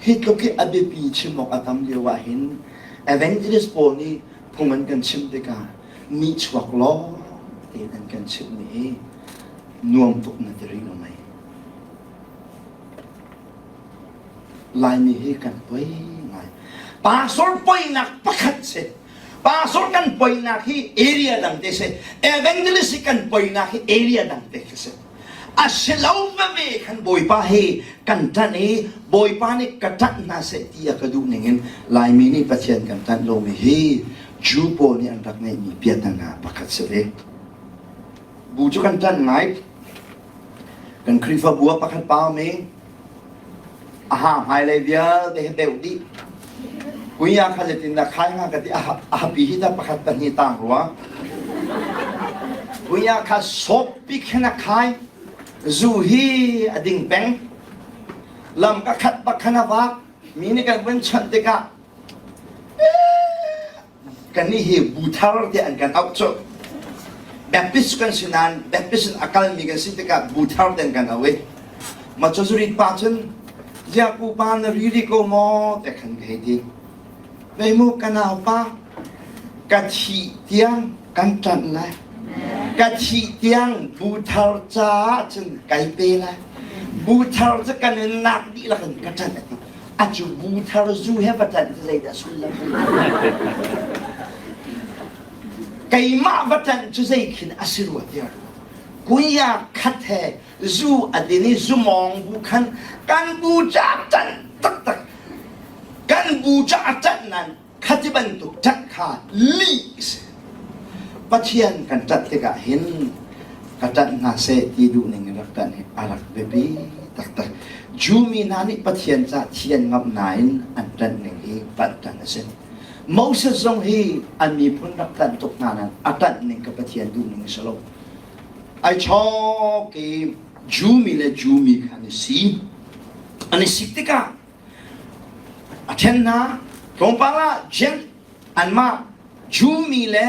Hi tluk hi a biapi chim awk a tam lio ah hin evangelist pawl nih phung an kan chimh tikah nihchuak lawng tein an kan chimhmi hi nuam tuk na ti rih lo mei? Laimi hi kan poi ngai. Pastor poinak pakhat si. Pastor kan poinak hi area dang te si. Evangelist hi kan poinak hi area dang te khi si. A si lo veve khan Bawipa hi kan ṭanh i Bawipa nih ka ṭanh hna seh ti a ka duh ningin Laimi nih Pathian kan ṭanh lomi hi Jew pawl nih an rak ngeihmi piahtana pakhat si ve. Bu cu kan ṭanh ngai. Kan Khrihfabu ah pakhat pa um i a ha hmailei vialte hi beuh dih. Kuya kha zeitin dah khai hnga ka ti a hapi hi dah pakhat pahnih tang rua. Kuya kha sawp pi khin a khai. Zu hi a ding peng. Lam ka khat bak khan a vak. Mi nih kan vun chawnh tikah Kannih hi bu thar tiah an kan auh cu. Baptist kan si nain Baptist in a kalmi kan si tikah bu thar ten kan au i ma cu zurit pa cun ziah pupa na ri ko maw te khan ka hei ti. Vei mu ka nau pa ka thih tiang kan ṭanh lai. Ka thih tiang bu thar caah cun kai pe lai. Bu thar cu kan in lak dihlak in ka ṭanh a ti. A cu bu thar zu he va ṭanh cu zeidah sullam? Keimah va ṭanh cu zei khin a si rua tiah kuya khat he zu a din i zumawng bu khan kan bu ca ṭanh taktak kan bu ca a ṭanh nan khati bantuk ṭanh kha lih si. Pathian kan ṭanh tikah hin ka ṭanh hna seh ti duh ning in rak ṭanh hi a rak biapi taktak. Jew mi hna nih Pathian ca thi an ngamh nain an ṭanh ning hi palh ṭanh a si. Moses zong hi an miphun rak ṭanh tuk hna nain a ṭanh ning ka Pathian duh ning a si lo. Ai chawk i Jew mi le Jew mi kha an i si. An i sik tikah a ṭhen hna. Tlawmpal ah Jen anmah Jew mi le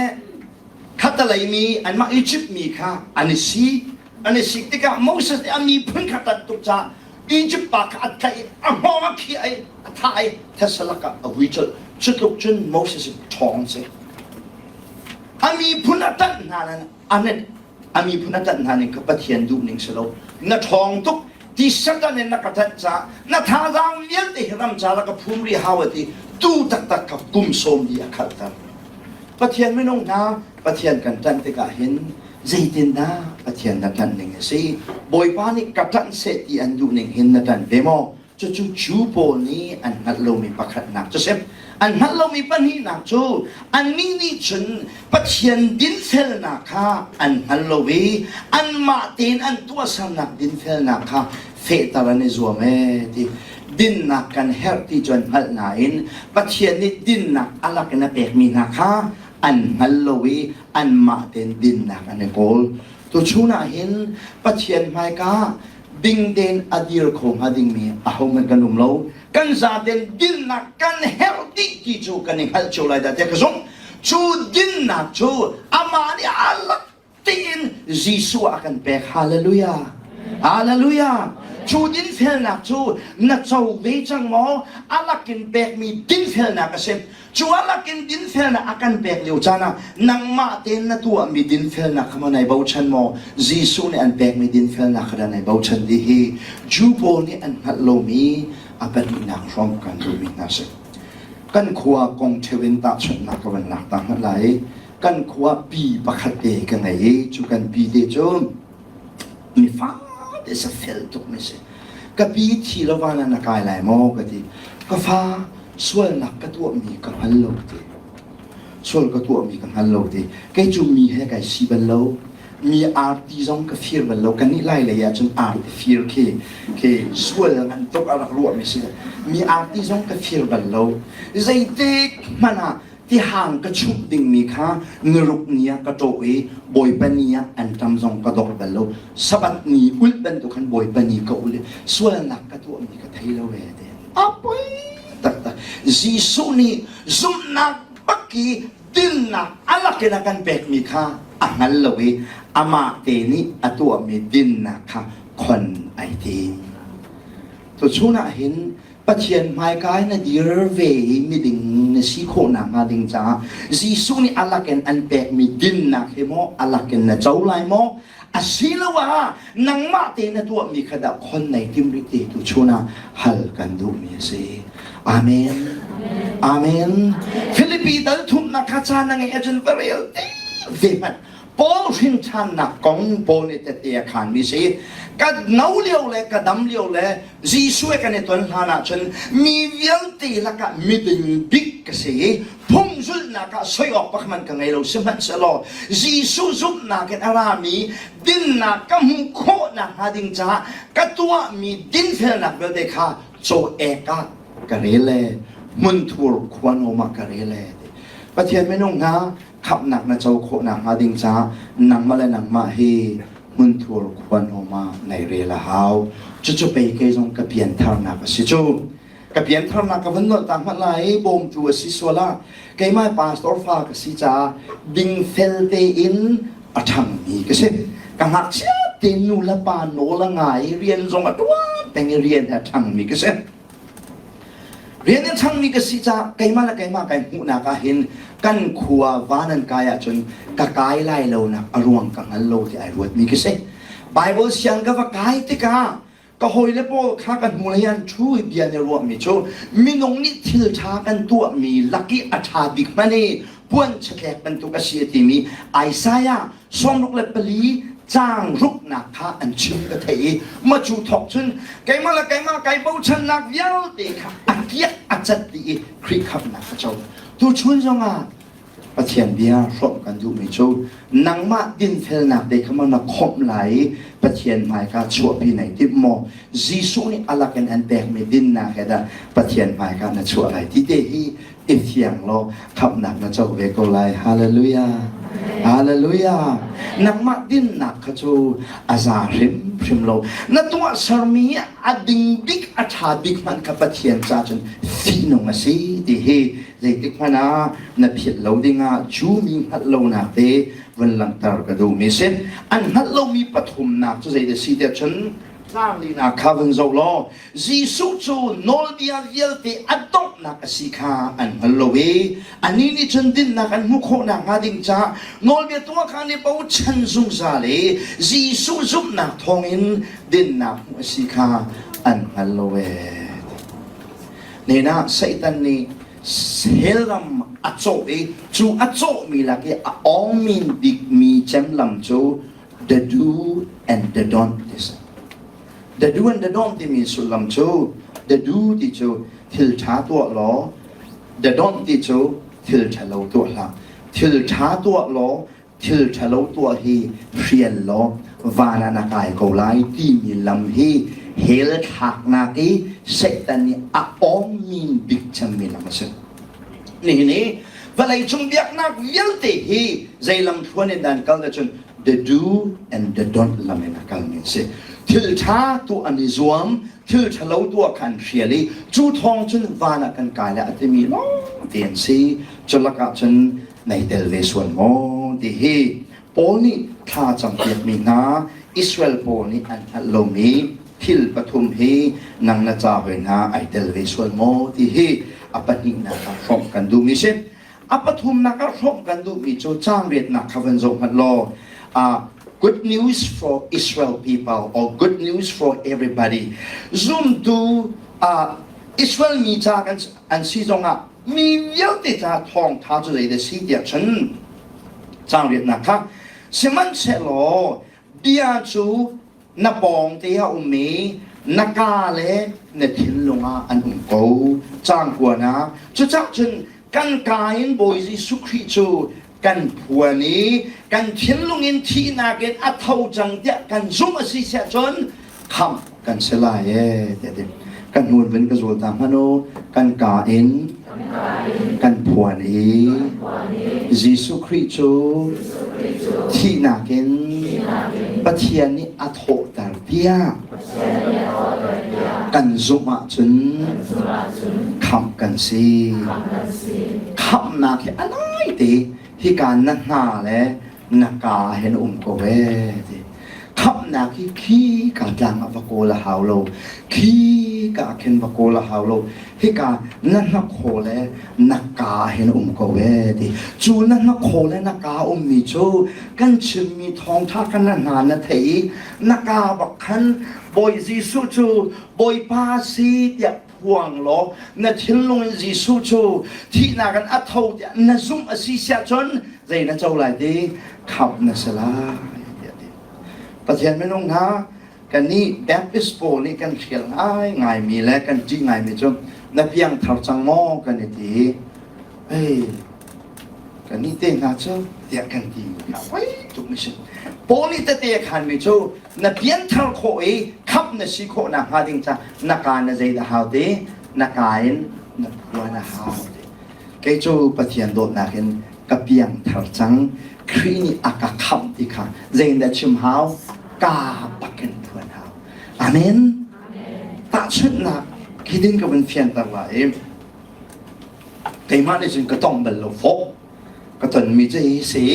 khatalei mi anmah Egypt mi kha an i si. An i sik tikah Moses nih a miphun kha ṭanh tuk caah Egypt pa kha a tlaih i a hngawng a khiah i a thah i thesa lakah a vui colh. Cu tluk cun Moses hi ṭhawng si. A miphun a ṭanh hna nain a a miphun a ṭanh hna ning kha Pathian duh ning si lo. Na ṭhawng tuk ti Satan in na ka ṭanh caah na thazaang vialte hi ram ca la ka phum rih hau a ti tu taktak kha kum sawm li a khalhter. Pathian minung hna Pathian kan ṭanh tikah hin zeitindah Pathian na ṭanh ning a si? Bawipa nih ka ṭanh seh ti an duh ning hin na ṭanh ve maw? Cucu Jew pawl nih an hngalh lomi pakhatnak cu si. An hngalh lomi pahnihnak cu annih nih cun Pathian dinfelnak kha an hngal lo i anmah tein an tuahsernak dinfelnak kha fehter an i zuam ee ti. Dinnak kan herh ti cu an hngalh nain Pathian nih dinnak a lak in a pekmi hna kha an hngal lo i anmah tein dinnak an i kawl. Tuchun ah hin Pathian hmaika ding tein a dir kho hnga dingmi ahohmanh kan um lo. Kan zaten dinnak kan herh dih ti cu kan i hngalh cio lai dah tiah ka zumh. Cu dinnak cu amah nih a lak tiin Jesuh ah a kan pek. Hallelujah. Hallelujah. Cu dinfelnak cu na co ve cang maw? A lakin pekmi dinfelnak a si. Cu a lakin dinfelnak a kan pek lio caan ah nangmah tein na tuahmi dinfelnak kha maw nai bochan maw? Jesuh nih an pekmi dinfelnak kha dah nai bochan ti hi Jew pawl nih an hngalh lomi a pahnihnak hrawng kan duhmi hna si. Kan khua kong ṭheo in tahchunhnak ka van lak ta hmanh lai. Kan khua pi pakhat te ka ngei i cu kan pi te cu mi fate sa fel tuk mi si. Ka pi thi lo van ah na kai lai maw ka ti. Ka fa sualnak ka tuahmi ka hngal lo ti. Sual ka tuahmi ka hngal lo ti. Kei cu mi he kai si bal lo. Mi arti zong ka fir bal lo. Kan nih lai lei ah cun arti fir khi khi sual ngan tuk a rak ruahmi si. Mi arti zong ka fir bal lo. Zeitik hmanh ah tihang ka chumh dingmi kha niruk ni ah ka ṭawh i Bawipa ni ah anṭam zong ka dok bal lo. Sabbath ni ulh bantuk khan Bawipa ni ka ul i sualnak ka tuahmi ka thei lo ee ti. A poi taktak. Jesuh nih zumhnak bak i dinnak a lakin a kan pekmi kha a hngal lo i amah te nih a tuahmi dinnak kha khon ai tim. Tuchun ah hin Pathian hmaika in na dir ve i miding na si khawh nakhnga ding caah Jesuh nih a lakin an pekmi dinnak hi maw a lakin na co lai maw asiloah nangmah te na tuahmi kha dah khon nei tim rih ti tu chun ah hal kan duhmi a si. Amen. Amen. Filipi dal thumnak kha caan na ngeih ahcun va rel te ve hmanh. Paul hrinṭhannak kong Paul nih tette a khaanmi si. Ka no lio le ka dam lio le Jesuh he kan i ton hlan ahcun mi vialte lakah miding bik ka si i phung zulhnak ah soi awk pakhat ka ngei lo sihmanhsehlaw Jesuh zumhnak in a rami dinnak ka hmuh khawh nakhnga ding caah ka tuahmi dinfelnak vialte kha caw ek ah ka rel e hmunthur khuanawm ah ka rel e Pathian minung hna khamhnak na co khawh nakhnga ding caah nangmah le nangmah hi hmunthur khuanawm ah nei rel a hau. Cucu pei kei zong ka piantharnak a si cu. Ka piantharnak ka vun nolh ta hmanh lai bawmtu a si sual ah keimah pastor fa ka si caah dingfel tein a ṭhangmi ka si. Ka ngakchia tein nu le pa nawl a ngai i rian zong a ṭuan peng i rian he a ṭhangmi ka si. Rian in ṭhangmi ka si caah keimah le keimah kai hmuhnak ah hin kan khua van an kai ahcun ka kai lai lonak a ruang ka hngal lo ti ai ruatmi ka si. Bible siang ka va kai tikah ka hawile pawl kha ka hnulei an ṭhu i bia an i ruahmi cu minung nih thil ṭha kan tuahmi lak i a ṭha bik hmanh i puan chatlek bantuk a si a timi Isaiah 64 caang ruknak kha an chim ka theih i ma cu thawk cun keimah le keimah kai bochannak vialte kha a kiak a cat dih i Khrih khamhnak ka co. Tuchun zongah Pathian bia hrawmh kan duhmi cu nangmah dinfelnak te kha maw na khawmh lai i Pathian hmaika chuahpi nai timh maw? Jesuh nih a lakin an pekmi dinnak he dah Pathian hmaika na chuah lai ti te hi i fiang law khamhnak na co ve ko lai. Hallelujah. Hallelujah. Nangmah dinnak kha cu a za hrimhrim lo. Na tuahsermi a ding bik, a ṭha bik hmanh kha Pathian ca cun fihnung a si ti hi zeitik hmanh ah na philh lo dingah Jew mi hngalh lonak te vun langhter ka duhmi si. An hngalh lomi pathumnak cu zeidah si tiah cun tlanglinak kha vun zoh law Jesuh cu nawlbia vialte a donghnak a si kha an hngal lo i anih nih cun dinnak an hmuh khawh nakhnga ding caah nawlbia tuah kha an i bochan zungzal i Jesuh zumhnak thawngin dinnak hmuh a si kha an hngal lo ee. Hnenah Satan nih hell ram a cawh i cu a cawhmi lak i a awngmin bikmi cem lam cu the do and the don't ti si. The do and the don't timi sullam cu the do ti cu thil ṭha tuah law the don't ti cu thil ṭhalo tuah hlah. Thil ṭha tuah law thil ṭhalo tuah hi hrial law van ah na kai ko lai timi lam hi hell thlaknak i Satan nih a awngmin bik cemmi lam a si. Nihin hi vawleicung biaknak vialte hi zei lam thluan in dah an kal cun the do and the don't lam in a kalmi an si. Thil ṭha tuah an i zuam, thil ṭhalo tuah kha an hrial i cu thawng cun van ah kan kai lai a timi lawng te an si. Cu lakah cun nei tel ve sual maw ti hi Paul nih thla campiakmi hna Israel pawl nih an hngalh lomi thil pathum hi nang na ca hoi hna ai tel ve sual maw ti hi a pahnihnak ah hrawmh kan duhmi si. A pathumnak ah hrawmh kan duhmi cu caang riatnak kha van zoh hmanh law uh, good news for Israel people or good news for everybody zumtu uh, Israel mi ca kan an si zongah mi vialte ca thawngtha cu zeidah si tiah cun caang riatnak kha sihmanhsehlaw bia cu na pawng te a um i na ka le na thinlung ah an um ko caang kuanak cucah cun kan ka in Bawi Jesuh Khrih cu kan phuan i kan thinlung in thihnak in a tho cang tiah kan zumh a si siah cun khamh kan si lai ee tiah ti kan hmun vun ka zul ta hmanh u kan ka in kan phuan i Jesuh Khrih cu thihnak in Pathian nih a thawhter tiah kan zumh ahcun khamh kan si. Khamhnak hi a nai te hika na hna le na ka hin um ko ee ti. Khamhnak hi khi ka tlang ah va kawl a hau lo. Khi ka khin va kawl a hau lo. Hika na hnakhaw le na ka hin um ko ee ti. Cu na hnakhaw le na ka ummi cu kan chimmi thawngtha kha na hna na thei i na ka bak khan Bawi Jesuh cu Bawipa si tiah phuang law na thinlung in Jesuh cu thihnak in a tho tiah na zumh a si siah cun zei na co lai ti khamh na si lai tiah ti. Pathian minung hna kannih Baptist pawl nih kan hrial ngai ngaimi le kan ṭih ngaimi cu na piangthar cang maw kan i ti. Ei, kannih te hna cu tiah kan ti mi kha poi tuk mi si. Paul nih tete a khanmi cu na pianthar khawh i khamh na si khawh nakhnga ding ca na ka na zeidah hau ti na ka in na phuan a hau ti kei cu Pathian dawtnak in ka piangthar cang Khrih nih a ka khamh ti kha zeidah chim hau ka bakin phuan hau amen tahchunhnak hi ding ka vun fianter lai keimah nih cun ka tong bal lo fawh ka tonmi cu hi si.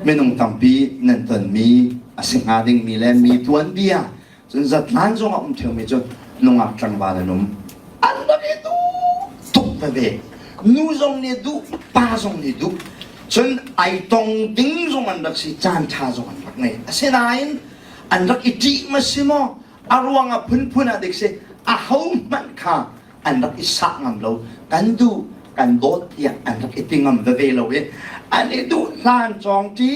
Minung tampi nan tonmi a si hnga dingmi le mi tuanbia cun zatlan zong a um ṭheumi cu nungak tlangval an um. An rak i duh tuk veve. Nu zong nih duh, pa zong nih duh. Cun ai tong ding zong an rak si, caan ṭha zong an rak ngei. Asinain an rak i ṭih ma si maw? A ruang a phunphun ah dik si, ahohmanh kha an rak i sah ngam lo kan duh kan dawt tiah an rak i ti ngam veve lo i an i duh hlan cawng ṭi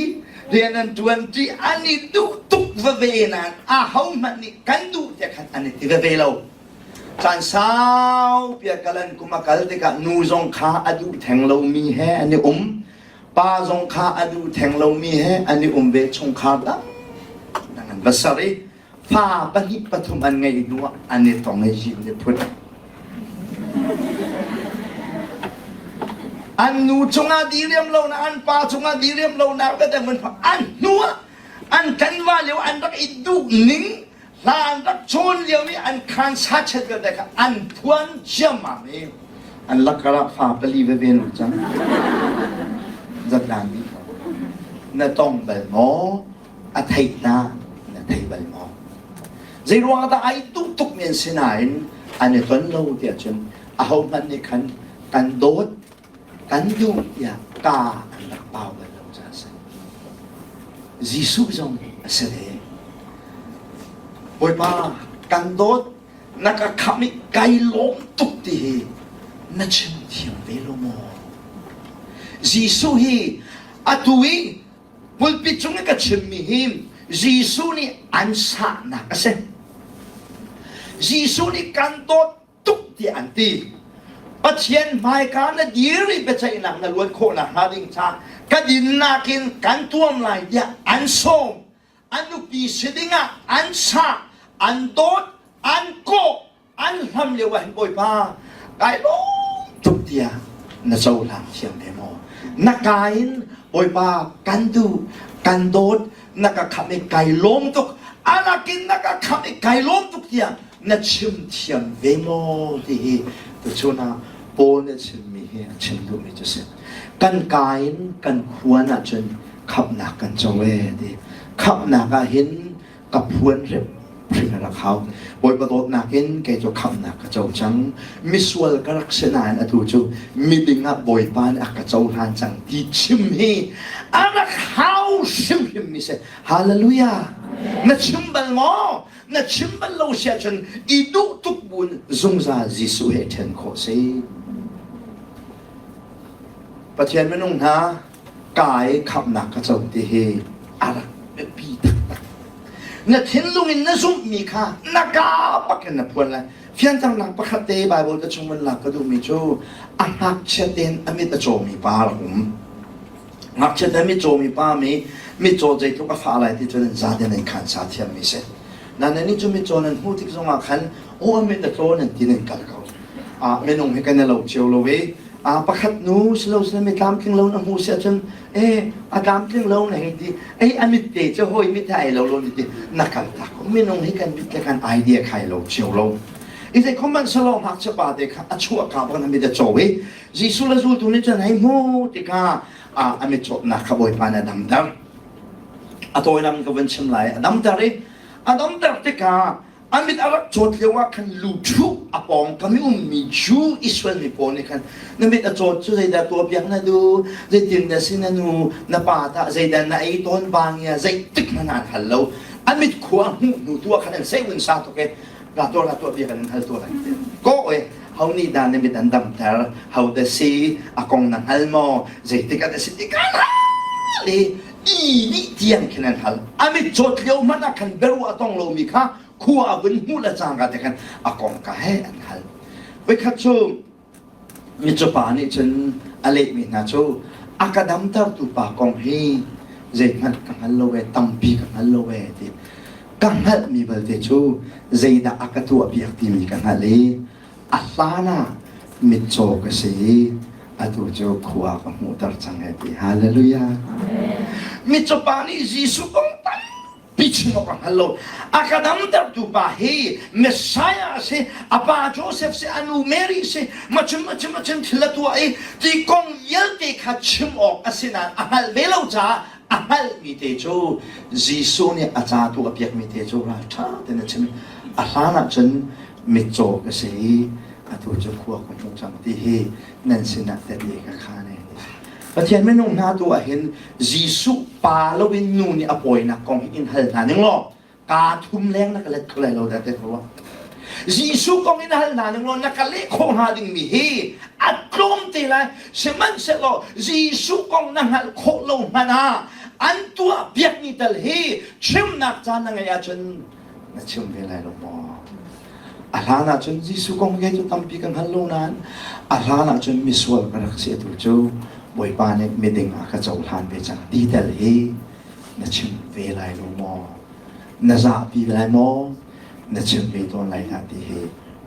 rian an ṭuan ṭi an i duh tuk veve nain ahohmanh nih kan duh tiah khan an i ti veve lo caan saupi a kal an kum a kal tikah nu zong kha a duh theng lomi he an i um pa zong kha a duh theng lomi he an i um ve chungkhar dang dang an va ser i fa pahnih pathum an ngeih hnu ah an i tong i zim nih phun an nu cungah diriam lonak an pa cungah diriam lonak tete mun an hnu ah an kanva lio an rak i duh ning hla an rak chawn lio i an khan sa chet vialte kha an phuan ciammam i an lakar ah fa pali veve nu cang zatlang dih na tong bal maw A theih hna na thei bal maw? Zei ruang dah ai duh tuk men si nain an i ton lo tiah cun ahohmanh nih khan kan dawt kan duh tiah ka an rak pau bal lo caah a si. Jesuh zong a si ve. Bawipa kan dawt na ka khamh i kai lawm tuk ti hi na chim thiam ve lo maw? Jesuh hi atu i Pulpit cung i ka chimmi hi Jesuh nih an sahnak a si. Jesuh nih kan dawt tuk tiah an ti. Pathian hmaika na dir i biaceihnak na luan khawh nakhnga ding ca ka dinnak in kan tuam lai tiah an sawm. A nupi si dingah an sah, an dawt, an kawh, an hlam lio ah hin Bawipa kai lawm tuk tiah na cohlang thiam ve maw na ka in Bawipa kan duh kan dawt na ka khamh i kai lawm tuk alakin na ka khamh i kai lawm tuk tiah na chim thiam ve maw ti hi tuchun ah Paul nih a chimmi hi a chim duhmi cu si kan ka in kan khuan ahcun khamhnak kan co e ti khamhnak ah hin ka phuan hrimhrim a rak hau. Bawipa dawtnak in kei cu khamhnak ka co cang. Misual ka rak si nain atu cu miding ah Bawipa nih a ka cohlan cang ti chim hi a rak hau hrimhrim mi si. Hallelujah! Na chim bal maw? Na chim bal lo si ahcun i duh tuk buin zungzal Jesuh he ṭhen khawh si. Pathian minung hna kai khamhnak ka co ti hi a rak biapi taktak. Na thinlung in na zumhmi kha na ka bak in na phuan lai. Fianternak pakhat te Bible ka chung van lak ka duhmi cu a ngakchia tein a mit a cawmi pa a rak um. Ngakchia te mit cawmi pa mi mitcaw zeitluk a fah lai ti cu nan zaten nan khan sa thiammi si. Na nan cu mitcaw nan hmuh tik zongah khan aw a mit a tlaw nan ti nan kal ko. Ah minung hi kan i lo cio lo i pakhat nu silo silo mi tlamtling lo na hmu si ahcun eh a tlamtling lo na hei ti ei a mit te cu hawi mit he ai lo lo ni ti na kal tak minung hi kan mit le kan idea khai lo cio lo i zei khom salo ngakchia pa te kha a chuah ka bak na mit a caw i Jesuh le zultu nih cun hei hmu tikah a mit cawtnak kha Bawipa nih a damter a tawilam ka vun chim lai a damter i a damter tikah A mit a rak cawt lio ah khan luṭhu a pawngkam i ummi Jew Israel mi pawl nih khan na mit a cawt cu zeidah tuahpiak na duh zeitin na si na nu na pa tah zeidah na ei tawn bangia zeitik hmanh an hal lo a mit khua hmuh hnu tu ah khan an sei un sa tuk e la tuah la tuah piak an hal tuah lai ko e ho nih dah na mit an damter ho dah si a kong na hngal maw zeitik ah si tikah i i nih tiang khin an hal a mit cawt lio hmanh ah khan biaruah a tong lomi kha khua a vun hmuh le cangka te khan a kong ka he an hal voikhat cu mitcaw pa nih cun a lehmi hna cu a ka damtertu pa kong hi zeihmanh ka hngal lo e tampi ka hngal lo e ti ka hngalhmi balte cu zeidah a ka tuahpiak timi ka hngalh i A hlan ah mitcaw ka si i atu cu khua ka hmuhter cang he ti. Hallelujah. Mitcaw pa nih Jesuh kong tampi chim awk a hngal lo. A ka damtertu pa hi Messiah a si, a pa Joseph si, a nu Mary si, machim machim machim thil a tuah i ti kong vialte kha chim awk a si nain a hngalh ve lo caah A hngalhmi te cu Jesuh nih a ca tu a piakmi te cu ralṭha tein a chim. A hlan ah cun mitcaw ka si i atu cu khua ka hmu cang ti hi nan sinah tehte ka khaan e. Pathian minung hna tu ah hin Jesuh pa loin nu nih a pawinak kong hi in hal hna ning law kaa thum leng na ka let kho lai lo dah te ka ruah. Jesuh kong in hal hna ning law na ka leh khawh hnga dingmi hi a tlawm te lai. Sihmanhsehlaw Jesuh kong na hngalh khawh lo hmanh ah an tuah piakmi tal hi chimnak caan na ngeih ahcun na chim ve lai lo maw? A hlan ahcun Jesuh kong kei cu tampi ka hngal lo nain a hlan ahcun misual ka rak si atu cu Bawipa nih miding ah ka cohlan ve cang ti tel hi na chim ve lai lo maw? Na zahpi lai maw? Na chim ve tawn lai dah ti hi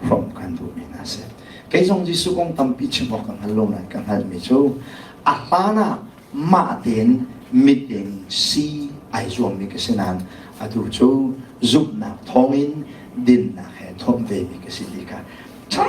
hrawmh kan duhmi hna si. Kei zong Jesuh kong tampi chim awk ka hngal lo nain ka hngalhmi cu a hlan ah mah tein miding si ai zuammi ka si nain atu cu zumhnak thawngin dinnak he thawmh vemi ka si ti kha ṭha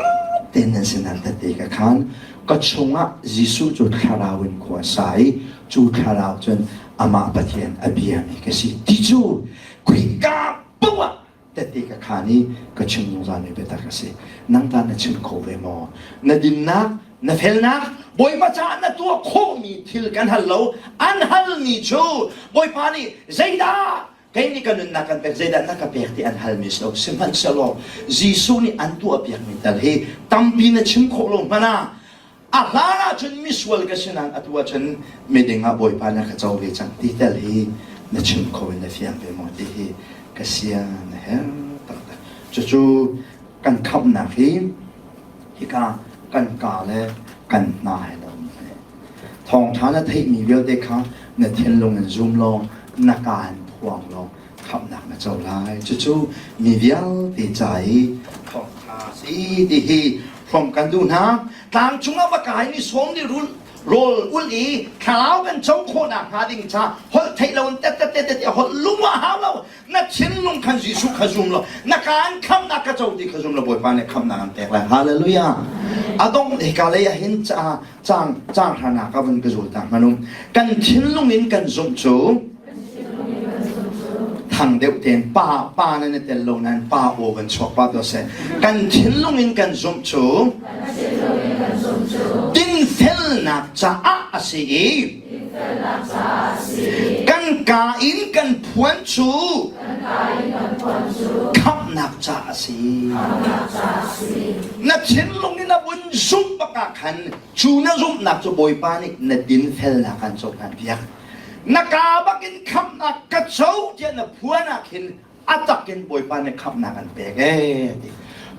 tein nan sinah tette ka khaan. Ka chungah Jesuh cu thlarau in khua a sa i cu thlarau cun amah Pathian a biami ka si ti cu khika paoh ah tette ka khaan i ka chim zungzalmi biatak a si. Nang ta na chim kho ve maw? Na dinnak, na felnak, Bawipa caah na tuah khawhmi thil kan hal lo. An halmi cu Bawipa nih zeidah kei nih ka nunnak kan pek zeidah na ka pek ti an halmi si lo sihmanhsehlaw Jesuh nih an tuahpiakmi tal hi tampi na chim khawh lo hmanh ah a hlan ahcun misual ka si nain atu ahcun miding ah Bawipa na ka co ve cang ti tel hi na chim kho in na fiang ve maw ti hi ka sia na herh taktak cucu kan khamhnak hi hika kan ka le kan hna he lo Thawngṭha na theihmi vialte kha na thinlung in zum law na kaa in phuang law khamhnak na co lai. Cucu mi vialte ca i thawngṭha a si ti hi hrawm kan duh hna. Tlang cungah va kai mi sawm nih rul rawl ulh i thlarau kan co khawhnak hnga ding ca holh theih lo in tet tet tet tet holh lung ah hau lo na thinlung khan Jesuh kha zum law na kaan khamhnak ka co ti kha zum law Bawipa nih khamhnak an pek lai hallelujah a dong hika lei ah hin ca cang cang hranak a vun ka zul ta hmanum kan thinlung in kan zumh cu thang deuh tein pa pa nan i tel lo nain pa aw van chuak pa to seh kan thinlung in kan zumh cu dinfelnak caah a si i kan ka in kan phuan cu khamhnak caah a si na thinlung in a vun zumh bak ah khan cu na zumhnak cu Bawipa nih na dinfelnak an cohlan piak na ka bak in khamhnak ka co tiah na phuan ah khin a tak in Bawipa nih khamhnak an pek ee ti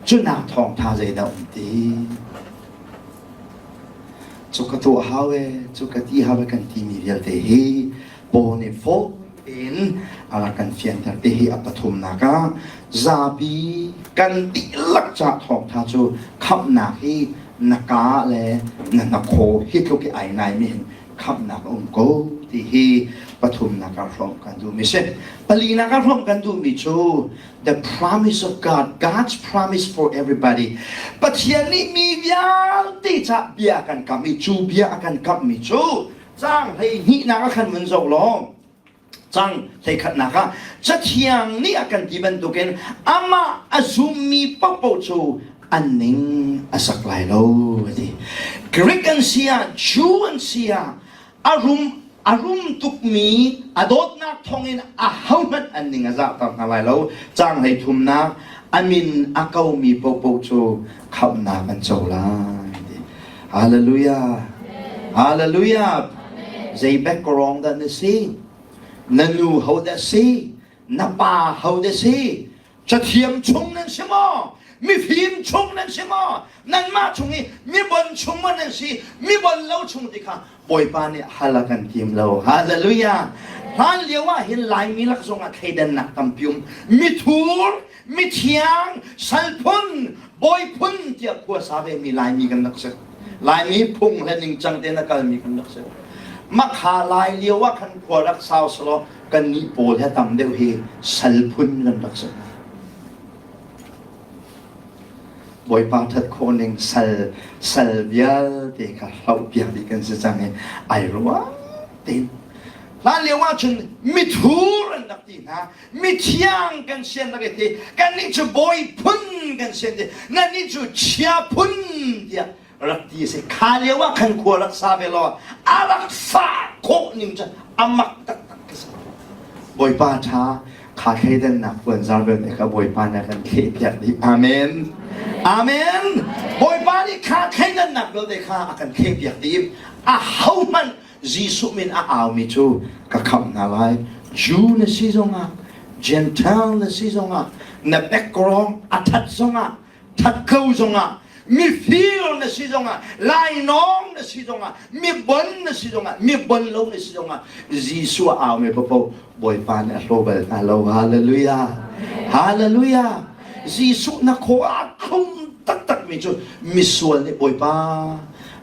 cunak thawngtha zeidah um ti cu ka tuah hau e cu ka ti hau e kan timi vialte hi Paul nih fawi tein a rak kan fianter te hi a pathumnak ah zapi kan dihlak ca thawngtha cu khamhnak hi na ka le na hnakhaw hi tluk i ai nai mi hin khamhnak a um ko ti hi pathumnak ah hrawmh kan duhmi si. Palinak ah hrawmh kan duhmi cu the promise of God, God's promise for everybody. Pathian nih mi vialte ca bia a kan kamh i cu bia a kan kamhmi cu caang 12nak ah khan vun zoh law cang hleikhatnak ah cathiang nih a kan ti bantukin amah a zummi paohpaoh cu an ning a sak lai lo a ti Greek an si ah Jew an si ah a rum a rum tukmi a dawtnak thawngin a hohmanh an ning a zahter hna lai lo caang 33nak a min a komi paohpaoh cu khamhnak an co lai Hallelujah. Hallelujah. Zei background dah na si? Na nu ho dah si? Na pa ho dah si? Cathiam chung nan si maw? Mifim chung nan si maw? Nanmah chung i mibon chung maw nan si? Mibon lo chung ti kha Bawipa nih hal a kan tim lo. Hallelujah. Hlan lio ah hin Laimi lak zongah thleidannak tampi um. Mithur, mithiang, salphun, bawiphun tiah khua sa vemi Laimi kan rak si. Laimi phung le ningcang tein a kalmi kan rak si. Makha lai lio ah khan khua rak sau selaw kannih pawl he tam deuh hi salphun kan rak si. Bawipa that khawh ning sal sal vialte kha hloh piak dih kan si cang i ai ruang tein. Hlan lio ahcun mithur an rak ti hna. Mithiang kan si an rak i ti. Kannih cu bawi phun kan si an ti. Nannih cu chia phun tiah rak ti a si. Kha lio ah khan khua rak sa ve law a rak fah khawh ning cu a mak taktak ka si. Bawipa ṭha kha thleidannak puanzar vialte kha Bawipa nih a kan thlehpiak dih. Amen. Amen. Bawipa nih kha thleidannak vialte kha a kan thlehpiak dih. A hohmanh Jesuh min a aumi cu ka khamh hna lai. Jew na si zongah, Gentile na si zongah, na background a that zongah, that ko zongah, mifir na si zongah, lainawng na si zongah, mibon na si zongah, mibon lo na si zongah, Jesuh a aumi paoh Bawipa nih a hlaw bal hna lo. Hallelujah. Hallelujah. Jesuh na khaw a thlum taktak mi cu misual nih Bawipa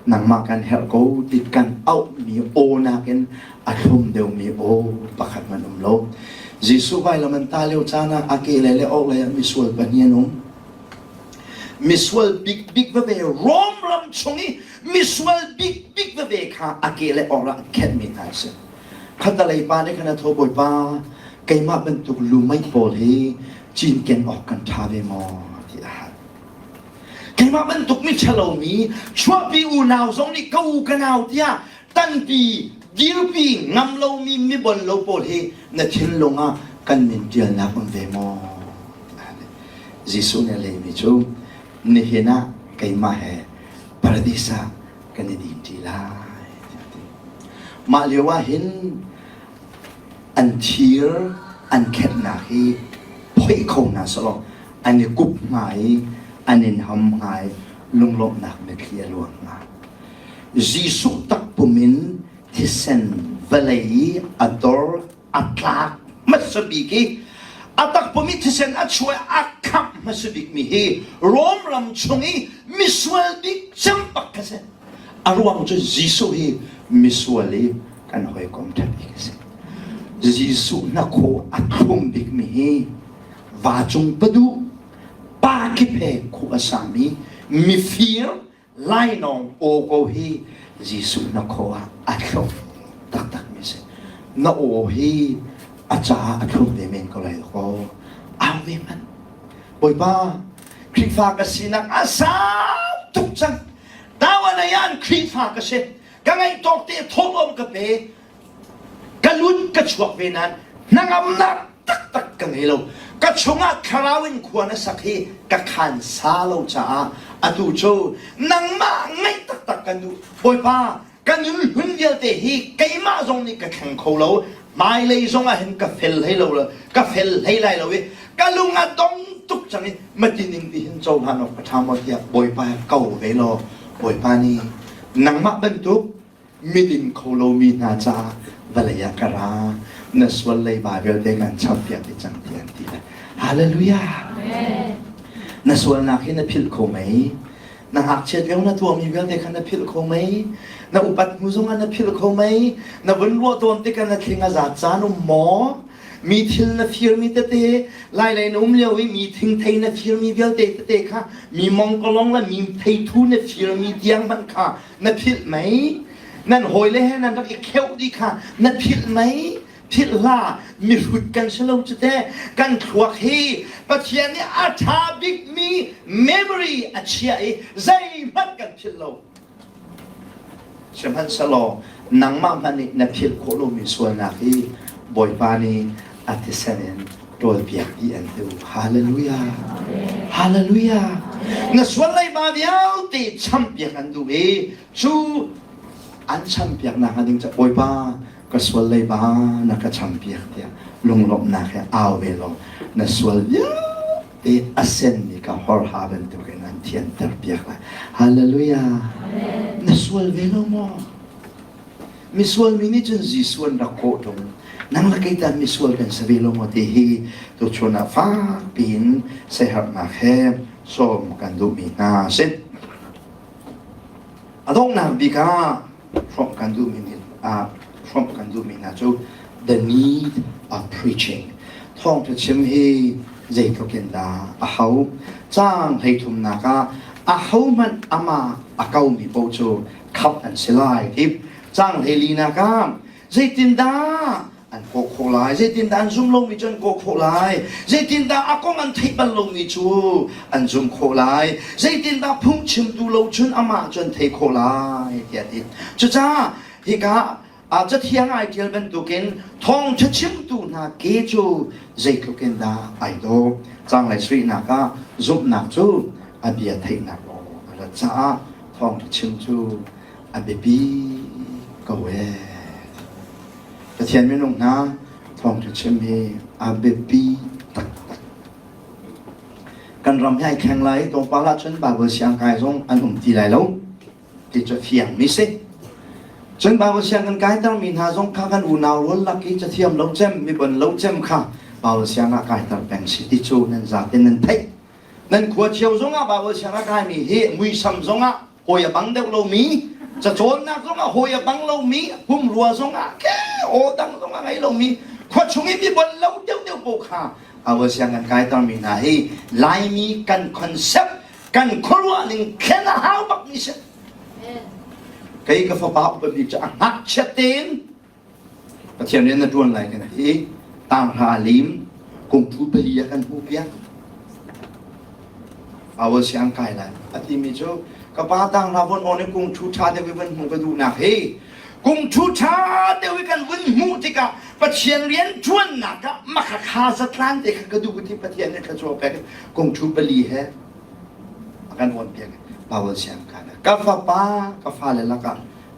nangmah kan herh ko ti kan auhmi aw nakin a thlum deuhmi aw pakhat man um lo. Jesuh vailam an ta lio caan ah a ke lei le orhlei ah misual pahnih an um. Misual bikbik veve Rom ram chung i misual bikbik veve kha a ke le or ah an khenhmi hna a si. Khatalei pa nih khan a tho Bawipa keimah bantuk lumei pawl hi cinken awk kan ṭha ve maw ti a hal. Keimah bantuk mi ṭhalomi chuahpi unau zong nih ka u ka nau tiah tanpi dirpi ngam lomi mibon lo pawl hi na thinlung ah kan min ṭialnak um ve maw? Jesuh nih a lehmi cu nihin ah keimah he paradis ah kan i dinṭi lai. Mah lio ah hin an thir an khenhnak hi phoih kho hna selaw an i kup hnga i an in ham hnga i lunglawmhnak mitthli a luang hnga. Jesuh takpum in thisen vawlei i a dor a tlak hmasa bik i a takpum i thisen a chuah a khamh hmasa bikmi hi Rom ram chung i misual bik cem bak kha si. A ruang cu Jesuh hi misual i kan hawikom ṭha bik a si. Jesuh hnakhaw a thlum bikmi hi vacung paduh pa kip he khuh a sami mifir lainawng aw ko hi Jesuh na khaw ah a thlum taktakmi si. Na aw hi a caah a thlum ve men ko lai kaw au ve hmanh. Bawipa, Khrihfa ka sinak a sau tuk cang. Tawanay Khrihfa ka si. Ka ngaih tawk te thawhlawm ka pe. Ka lut ka chuak ve nain hnangamnak taktak ka ngei lo. Ka chungah thlarau in khua na sak hi ka khan sa lo caah atu cu nangmah ngaih taktak kan duh. Bawipa, ka nun hlun vialte hi keimah zong nih ka thleng kho lo. Hmailei zong ah hin ka fel hlei lo, ka fel hlei lai lo i ka lung a dong tuk cang i matining ti hin cohlan awk a ṭha maw tiah Bawipa ko ve law Bawipa nih nangmah bantuk miding kho lomi hna caah vawlei ah ka ra na sual leiba vialte kan champiak dih cang ti an ti le hallelujah na sualnak hi na philh kho mei na ngakchiat lio na tuahmi vialte kha na philh kho mei na upat hnu zongah na philh kho mei na vun ruah tawn tikah na thling a zat caan um maw mi thil na firmi tete lailei na um lio i mi thingthei na firmi vialte tete kha mi mongkolong le mi theithu na firmi tiang hmanh kha na philh mei nan hawile he nan rak i kheuh dih kha na philh mei philh hlah mihrut kan si lo cu te kan thluak hi Pathian nih a ṭha bikmi memory a chiah i zeihmanh kan philh lo sihmanhsehlaw nangmah hmanh nih na philh khawh lomi sualnak hi Bawipa nih a thisen in ṭawlpiak dih an duh. Hallelujah. Hallelujah. Na sual leiba vialte champiak an duh i cu an champiaknak a ding ca Bawipa ka sual leiba na ka champiak tiah lunglawmhnak he au ve law na sual vialte a senmi ka horha bantukin an thianter piak lai. Hallelujah. Na sual ve lo maw? Misual mi nih cun Jesuh an rak kawh ṭung. Nang le kei tah misual kan si ve lo maw ti hi tuchun ah fak piin siaherhnak he sawm kan duhmi hna a si. A donghnak bik ah hrawmh kan duhmi nih ah hrawmh kan duhmi hna cu the need of preaching. Thawngṭha chim hi zeitluk in dah a hau. Caang hleithumnak ah ahohmanh amah a komi paoh cu khamh an si lai ti. Caang hleilinak ah. Zeitindah an kawh khawh lai? Zeitindah an zum lomi cu an kawh khawh lai? Zeitindah a kong an theih bal lomi cu an zum khawh lai? Zeitindah phungchimtu lo cun amah cu an theih khawh lai? tiah a ti. Cucaah hika ah Cathiang ai ṭial bantukin thawngṭha chimtu hna ke cu zeitluk in dah ai dawh. Canglei suihnak ah zumhnak cu a bia theihnak aw a rat caah thawngṭha chim cu a biapi ko ee. Pathian minung hna thawngṭha chim hi a biapi taktak. Kan ram hi ai thleng lai tlawmpal ahcun Bible siangkai zong an um ti lai lo ti cu fiangmi si. Cun Bible siang kan kaitermi hna zong kha kan unau rual lak i cathiam lo cem, mibon lo cem kha Bible siang ah kaiter peng si ti cu nan zaten nan theih. Nan khua cio zongah Bible siang a kaimi hi muisam zongah hawi a bang deuh lomi cacawnnak zongah hawi a bang lomi pumrua zongah ke aw dang zongah ngei lomi khua chung i mi bon lo deuh deuh paoh kha awa siang kan kaitermi hna hi Laimi kan concept kan khuaruah ning thlen a hau bak mi si kei ka fapa upa bik cu a ngakchiat tein Pathian rian na ṭuan lai kan ti. Tanghra lim kungfu pali a kan hmuh piak. Awal siang kai lai. A timi cu ka pa tanghra von on i kungṭhu ṭha deuh i van hmuh ka duhnak hi kungṭhu ṭha deuh i kan vun hmuh tikah Pathian rian ṭuannak ah makhakha zatlan te kha ka duh ti Pathian nih thluachuah pek kungṭhu pali he a kan on piak. Bawal siang kai lai. Ka fapa ka fale lakah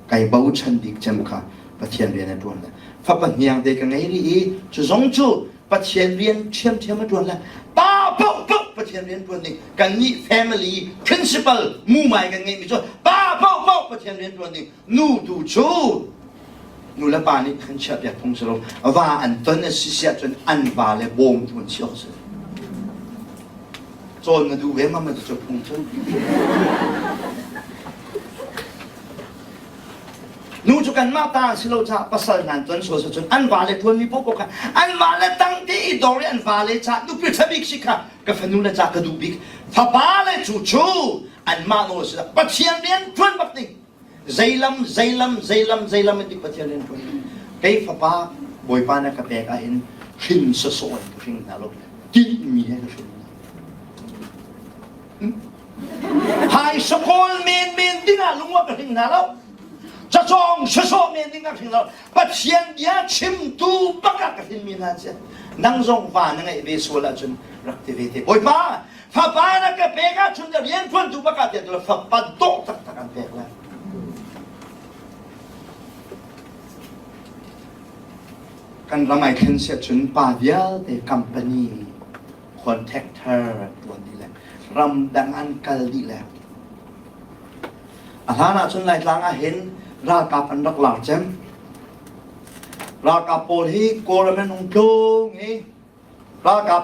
kai bochan bik cem kha Pathian rian a ṭuan le fapa hniang te ka ngei rih i cu zong cu Pathian rian ṭhiamṭhiam a ṭuan le pa paoh paoh Pathian rian ṭuan ding kannih family principal mumai kan ngeihmi cu pa paoh paoh Pathian rian ṭuan ding nu tu cu nu le pa nih kan chiahpiak phung si lo va an ton a si siah cun an va le bawmtu an si awk si cawn na duh ve ma ma cu phung cu Nu cu kanmah ta an si lo caah pasal hna an ton sual cun an vale ṭuanmi paohpaoh kha an vale tang te i dor i an vale caah nupi ṭha bik si kha ka fanu le ca ka duh bik. Fapa le cu cu anmah nawl si Pathian rian ṭuan bak ding. Zeilam zeilam zeilam zeilam in Pathian rian ṭuan ding. Kei fapa Bawipa na ka pek ahhin hrin sawsawh in ka hring hna lo. Tinhmi he ka hring hna. Phaisa kawl menmen dingah lung a ka hring hna lo. Cacawng sawsawh men ding ka hring lo. Pathian bia chimtu bak ah ka hrinmi hna si. Nang zong va na ngeih ve sual ahcun rak ti ve te. Bawipa, fapa na ka pek ahcun na rian ṭuantu bak ah tiah fapa dawh taktak an pek lai. Kan ram ai thlen siah cun pa vialte company contractor an tuan dih le ramdang an kal dih le a hlan ahcun Laitlang ah hin ralkap an rak lar cem ralkap pawl hi Kawlram an hung tlung i ralkap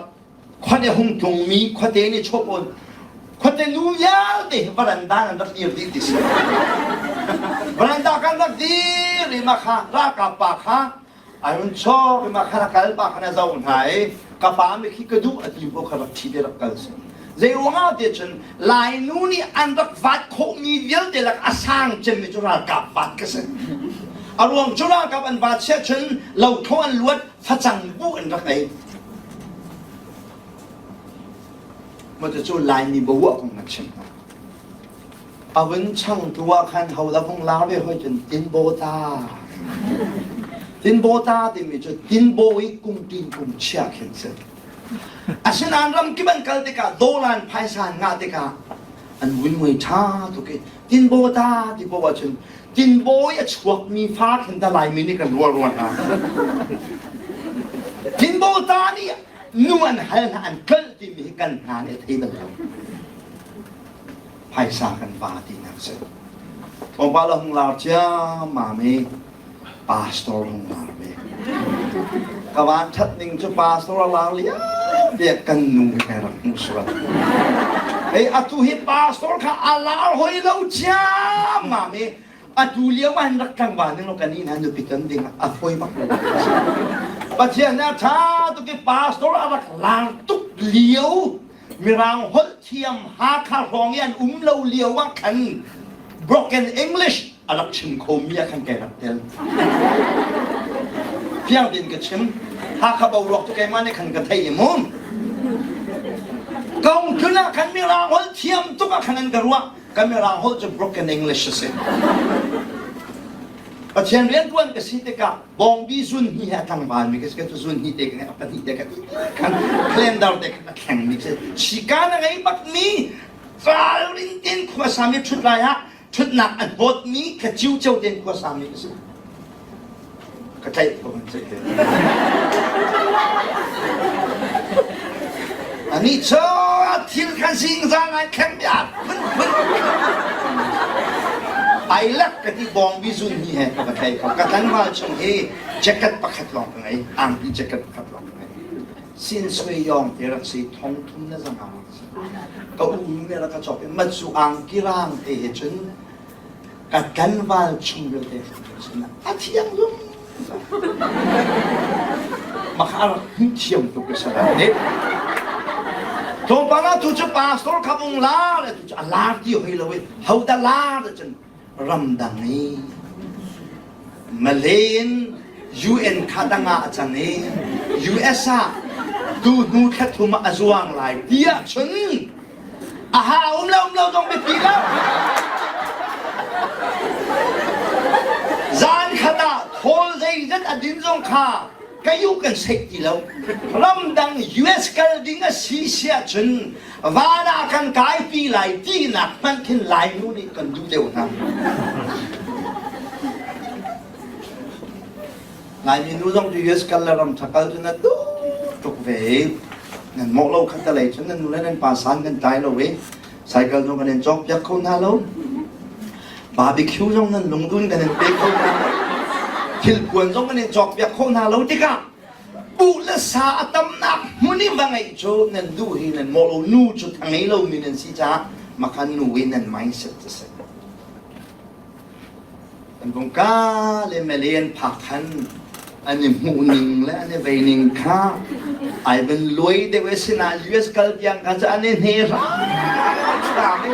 khuate hung tlungmi khuate nih chawpawn khuate nu vialte hi varanda an rak dir dih ti si varanda kan rak dir i mah kha ralkap pa kha Ai hun chawk i mah khan a kal pa khan a zoh hna i ka pa mi khi ka duh a ti bu kha rak ṭhi te rak kal si. Zei ruangah ti cun Lainu nih an rak vat khawhmi vialte lak a sang cemmi cu ralkap vat ka si. A ruang cu ralkap an vat siah cun lothlawh an luat facang bu an rak ei. Mah cu Laimi bawa kong kan chim hna. A vun changtu ah khan hodah hung lar ve hoi cun Tinbawta. Tinbawta timi cu Tinbaw i kum tin kum chia khin si. Asinain ramkip an kal tikah dolan phaisa an ngah tikah an vun muai ṭha tuk i Tinbawta ti paoh ahcun Tinbaw i a chuakmi fa khin ta Laimi nih kan ruah rua hna. Tinbawta nih nu an hal hna an tlolh timi hi kan hna nih a thei bal lo. Phaisa kan va tinak si. Tlawmpal a hung lar ciammam i pastor hung lar ve. Ka van ṭhat ning cu pastor a lar liam tiah kan nu he rak hmuh sual. Hei atu hi pastor kha a lar hoi lo ciammam i atu lio ah hin rak tlangval ning law kan nih hna nupi ton ding a fawi bak lo. Pathian nih a ṭha tuk i pastor a rak lar tuk lio Mirang holh thiam Hakha hrawng i an um lo lio ah khan broken English. A rak chim khomi ah khan kai rak tel. Fiang tein ka chim. Hakha boruak cu keimah nih khan ka thei i mu. Kong tlun ah khan mirang holh thiam tuk ah khan an ka ruah. Ka mirang holh cu broken English a si. Pathian riantuan ka si tikah bawngbi zun hi a tlangval mi ka si ka cu zun hi te ka a pahnih te ka ti khan calendar te khan a thleng mi si. Chika na ngei bak mi ralrin ten khua sami ṭhut lai ah ṭhutnak a hnawtmi ka ciucio tein khua sami ka si. Ka tlaih ko kan ceih te. Ani cu thil kha zingzang ai thleng mi a phun phun. Ai lak ka ti bawngbi zun hi he ka va thlai ko. Ka tlangval chung hi jacket pakhat lawng ka ngei. Angki jacket pakhat lawng ka ngei. Sin sui yong te rak si thong thum na zanga rak si. Ka u nu nih rak ka cawk i matzu angki rang te he cun ka tlangval chung vialte a thiang lung Maka a rak hmuh thiam tuk ka salam nih. Tlawmpal ah tu cu pastor kha vung lar tu cu a lar ti hoi lo i ho dah lar cun ramdang i Malay in UN kha dang ah a cang i US ah tu hnu thla thum ah a zuang lai tiah cun Aha um lo um lo zong biapi lo. Zan khat ah thawl zeizat a din zong kha kayu kan seih ti lo. Ramdang US kal ding a si si ahcun van ah kan kaipi lai tinak hmanh khin Lainu nih kan duh deuh hna. Laimi nu zong cu US kal le ram ṭha kal cu na duh tuk ve i nan mawh lo kha talei cun nan nu le nan pa san kan tlai lo i cycle zong kan in cawkpiak kho hna lo. Barbecue zong nan lungdun kan in pe kho hna lo. Thilpuan zong kan in cawkpiak kho hna lo tikah buh le sa a tamnak hmun i va ngeih cu nan duh hi nan mawh lo nu cu tha ngei lomi nan si caah makhan nu i nan mindset cu si. An vung ka le mele an phak khan an i hmuh ning le an i vei ning kha ai van luai deuh i sinah US kal tiang kha cu an i hne hram i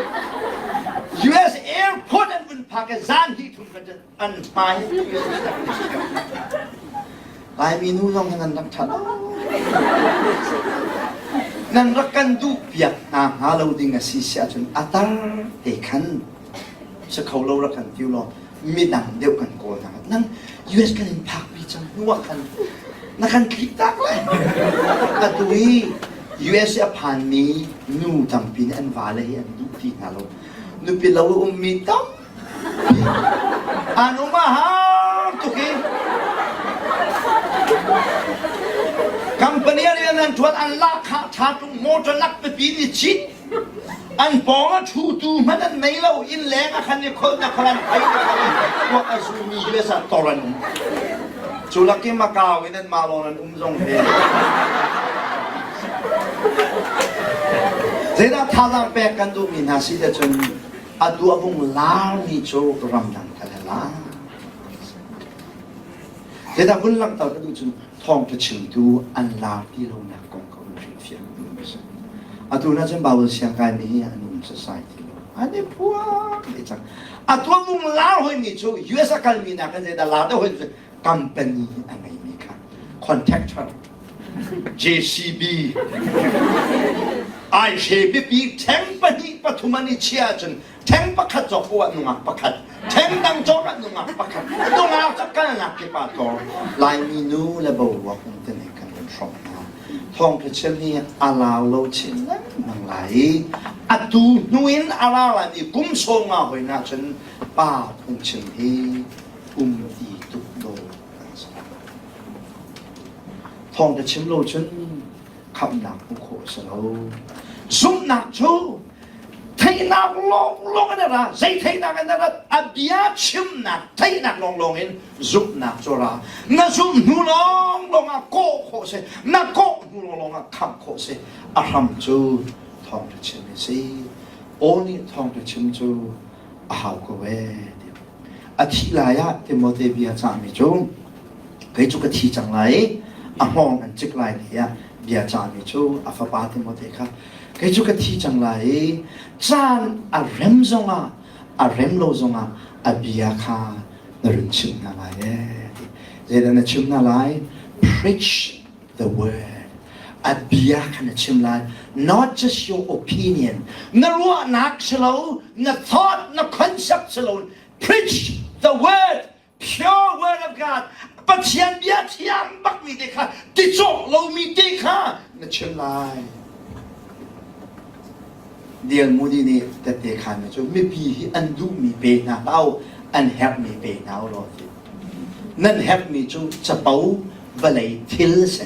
US airport an vun phak i zan hi thum kha cu an hmai Laimi nu zong hi nan rak ṭha lo. Nan rak kan duh piak hna hnga lo ding a si si ahcun a tar te khan si kho lo rak kan ti law midang deuh kan kawl hna nang US kan in phakpi cang hnu ah khan na kan tlik tak lai atu hi US a phanmi nu tampi nih an vale hi an duh ti hna lo nupi lo a ummi tampi an um a har tuk i company rian an ṭuan an lak kha ṭha tung motor lak pipi ni cit An pawng a ṭhutu hmanh an nei lo. Inn leng ah khan i kholh na khol an phei na khol kuak a zumi US ah tor an um. Cu lak i Macau in anmah lawng an um zong hi. Zeidah thazaang pek kan duhmi hna si te cun atu a vung larmi cu ramdang kal he la. Zeidah vun langhter ka duh cun thawngṭha chimtu an lar ti lonak kong ka hun hrilhfiah duhmi a si. Atu na cun Bible siangkaimi hi an um sasai ti lo. An i phuak dih cang. Atu a mung lar hoimi cu US a kalmi nakin zeidah lar deuh hoi cu company a ngeimi kha contractor JCB ai hre bipi ṭheng pahnih pathum an i chiah ahcun ṭheng pakhat cawk poah nungak pakhat ṭheng dang cawk ah nungak pakhat nungak cu kalnak kip ah tlawr Laimi nu le boruak um tene kan kan hrawmh hna thawngṭha chim hi a lau lo chin lengmang lai i atu hnu in a ra laimi kum sawm nga hoi na cun pa phungchim hi um ti tuk dawh kan si thawngṭha chim lo cun khamhnak hmuh khawh a si lo zumhnak cu theihnak lawnglawng in a ra zei theihnak in a rat a bia chimnak theihnak lawnglawng in zumhnak cu a ra na zumh hnu lawnglawng ah kawh khawh si na kawh hnu lawnglawng ah khamh khawh si a hram cu thawngṭha chim a si Paul nih thawngṭha chim cu a hau ko ee a thih lai ah Timote bia cahmi cu kei cu ka thi cang lai i a hngawng an cik lai tiah bia cahmi cu a fapa Timote kha kei cu ka thi cang lai i caan a rem zongah. A rem lo zongah a bia kha na run chimh hna lai ee. Zeidah na chim hna lai? Preach the word. A bia kha na chim lai. Not just your opinion. Na ruahnak si lo, na thought, na concept si lo. Preach the word. Pure word of God. Pathian bia thiam bakmi te kha ti cawk lomi te kha na chim lai. D.L. Moody nih tette khan cu mipi hi an duhmi pe hna hlah u, an herhmi pe hna u law ti. Nan herhmi cu capo vawlei thil a si.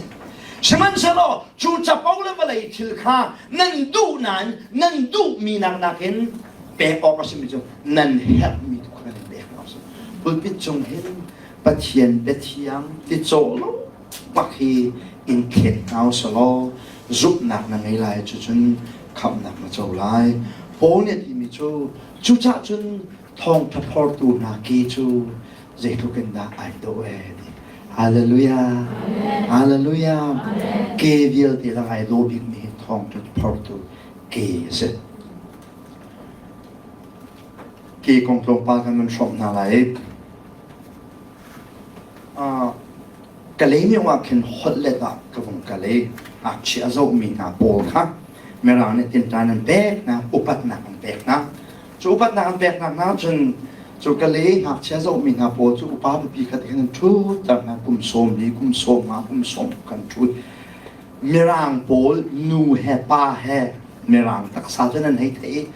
Sihmanhsehlaw cu capo le vawlei thil kha nan duh nain nan duhmi nak nakin pek awk a simi cu nan herhmi tu kha nan in pek hna u sih. Pulpit cung hin Pathian biathiang ti cawh lo bak hi in thlet hna u selaw zumhnak na ngei lai cucun khamhnak na co lai. Paul nih a timi cu cucah cun thawngṭha phortu hna ke cu zeitluk in dah ai dawh ee ti. Hallelujah. Hallelujah. Ke vialte lang ai dawh bikmi hi thawngṭha phortu ke a si. Ke kong tlawmpal kan van hrawmh hna lai. Kalaymyo ah khin holh let ah ka vung kal i ngakchia a zohmi hna pawl kha Mirang nih tinṭan an pek hna, upatnak an pek hna. Cu upatnak an peknak hna cun cu Kalay ngakchia zohmi hna pawl cu upa pipi khat khin an ṭhutter hna, kum 40, kum 15, kum 10 kan ṭhut. Mirang pawl nu he pa he Mirang taksa cun an hei theih i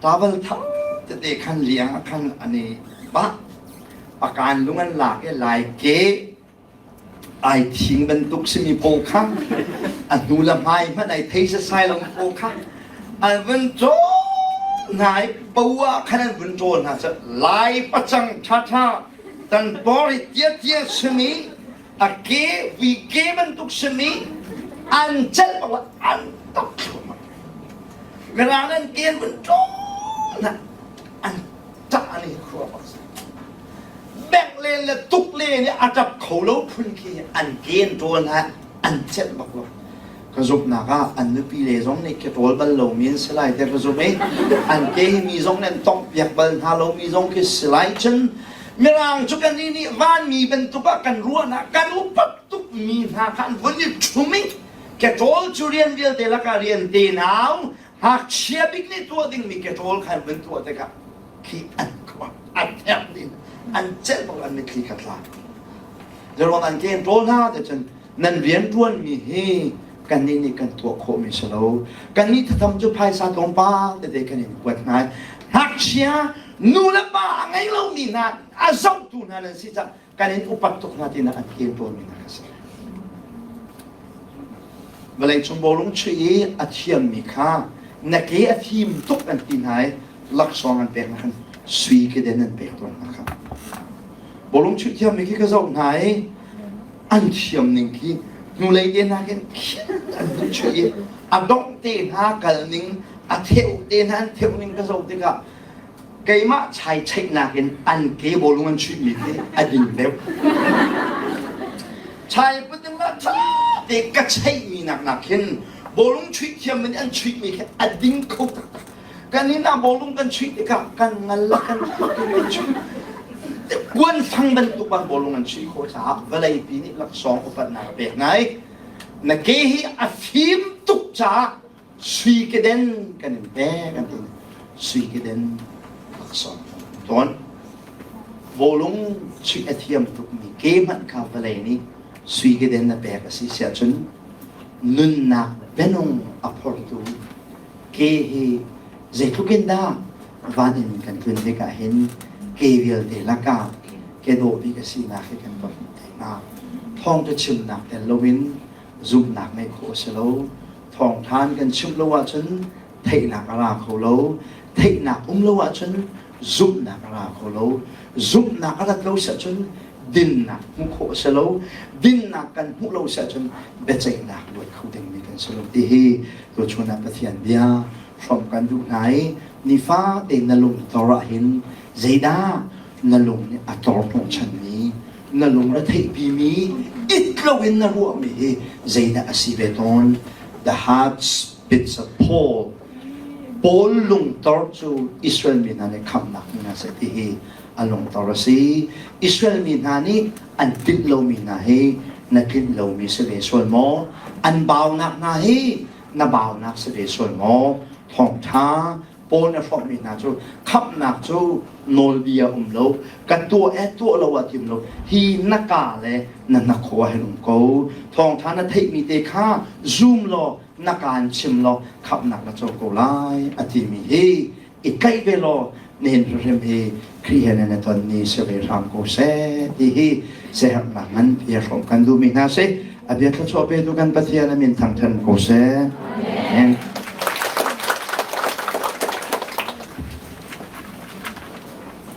tawel thang tete khan liang ah khan an i bah pakan lung an lak i lai ke ai thing bantuk simi pawl kha a hnu le hmai hmanh ai thei sasai lo pawl kha an vun cawn hna i bo ah khan an vun ṭawl hna cu lai pacang ṭhaṭha tan por i tia tia simi a ke vui ke bantuk simi an celh bak an tok thluahmah mirang an ke an vun ṭawl hna an ṭah an i khua bak bengh len le tuk len i a ṭap kho lo phun khi an ken ṭawl hna an celh bak lo ka zumhnak ah an nupi le zong nih ke ṭawl bal lomi an si lai tiah ka zumh i an ke hi mi zong nih an tongh piak bal hna lomi zong khi si lai cun mirang cu kan nih vanmi bantuk ah kan ruahnak kan upat tukmi hna kha an vun i ṭhum i ke ṭawl cu rian vialte lakah rian te nau ngakchia bik nih tuah dingmi ke ṭawl kha an vun tuah tikah khi an khuang an therh ding an celh bak an mitthli kha tla zeruang an ke ṭawl hna te cun nan rian ṭuanmi hi kannih nih kan tuah khawhmi si lo kannih thatham cu phaisa tlawmpal tete kan in kuat hna ngakchia nu le pa a ngei lomi hna a zohtu hna nan si cang kan in upat tuk hna tinak an kel tawnmi hna kha si. Vawleicung bawlung chuih i a thiammi kha na ke a fim tuk an ti hna i laksawng an pek hna khan sui keden an pek tawn hna kha. Bawlung chuih thiammi khi ka zoh hna i an thiam ning khi hnulei te hna khin an hun chuih i a dongh te hna kal ning a theu te hna an theu ning ka zoh tikah keimah chai cheihnak in an ke bawlung an chuihmi khi a ding deuh. Chai puting ah ṭha te ka cheihmi nak nak hin bawlung chuih thiam in an chuihmi khi a ding kho taktak. Kan inn ah bawlung kan chuih tikah kan ngal le kan kan chuih. Kuanfang bantuk bang bawlung an chuih khawh caah vawlei pi nih laksawng upatnak a pek ngai. Na ke hi a fim tuk caah sui keden kan in pek an ti sui keden laksawng tawn bawlung chuih a thiam tukmi ke hmanh kha vawlei nih sui keden na pek a si siah cun nunnak bianung a phortu ke hi zeitluk in dah van in kan tlun tikah hin ke vialte lakah ke dawh bik a sinak hi kan va hmuh te hnga thawngṭha chimnak tel loin zumhnak ngeih khawh a si lo Thawngṭhan kan chimh lo ahcun theihnak a ra kho lo. Theihnak um lo ahcun zumhnak a ra kho lo. Zumhnak a rat lo si ahcun dinnak hmuh khawh a si lo. Dinnak kan hmuh lo si ahcun biaceihnak luat kho dingmi kan si lo ti hi tuchun ah Pathian bia hrawmh kan duh hna i nifate na lung tor ahhin zeidah na lung nih a tor hnawhchanmi na lung na theihpimi it loin na ruahmi hi zeidah a si ve tawn the heart beats of Paul. Paul lungtor cu Israel mi hna nih khamhnak hmu hna seh ti hi a lungtor a si. Israel mi hna nih an tlinh lomi hna hi na tlinh lomi si ve sual maw? An baunak hna hi na baunak si ve sual maw? Thawngṭha Paul na hrawmhmi hna cu khamhnak cu nawlbia um lo, ka tuah e tuah lo ah tim lo, hi na ka le na hnakhaw ah hin um ko. Thawngṭha na theihmi te kha zum law na kaan chim law khamhnak na co ko lai a timi hi i tlaih ve law nihin hrimhrim hi Khrih he nan i ton ni si ve hram ko seh ti hi siaherhnak nganpi a hrawm kan duhmi hna si. A bia thluachuah petu kan Pathian a min thangṭhat ko seh. Amen.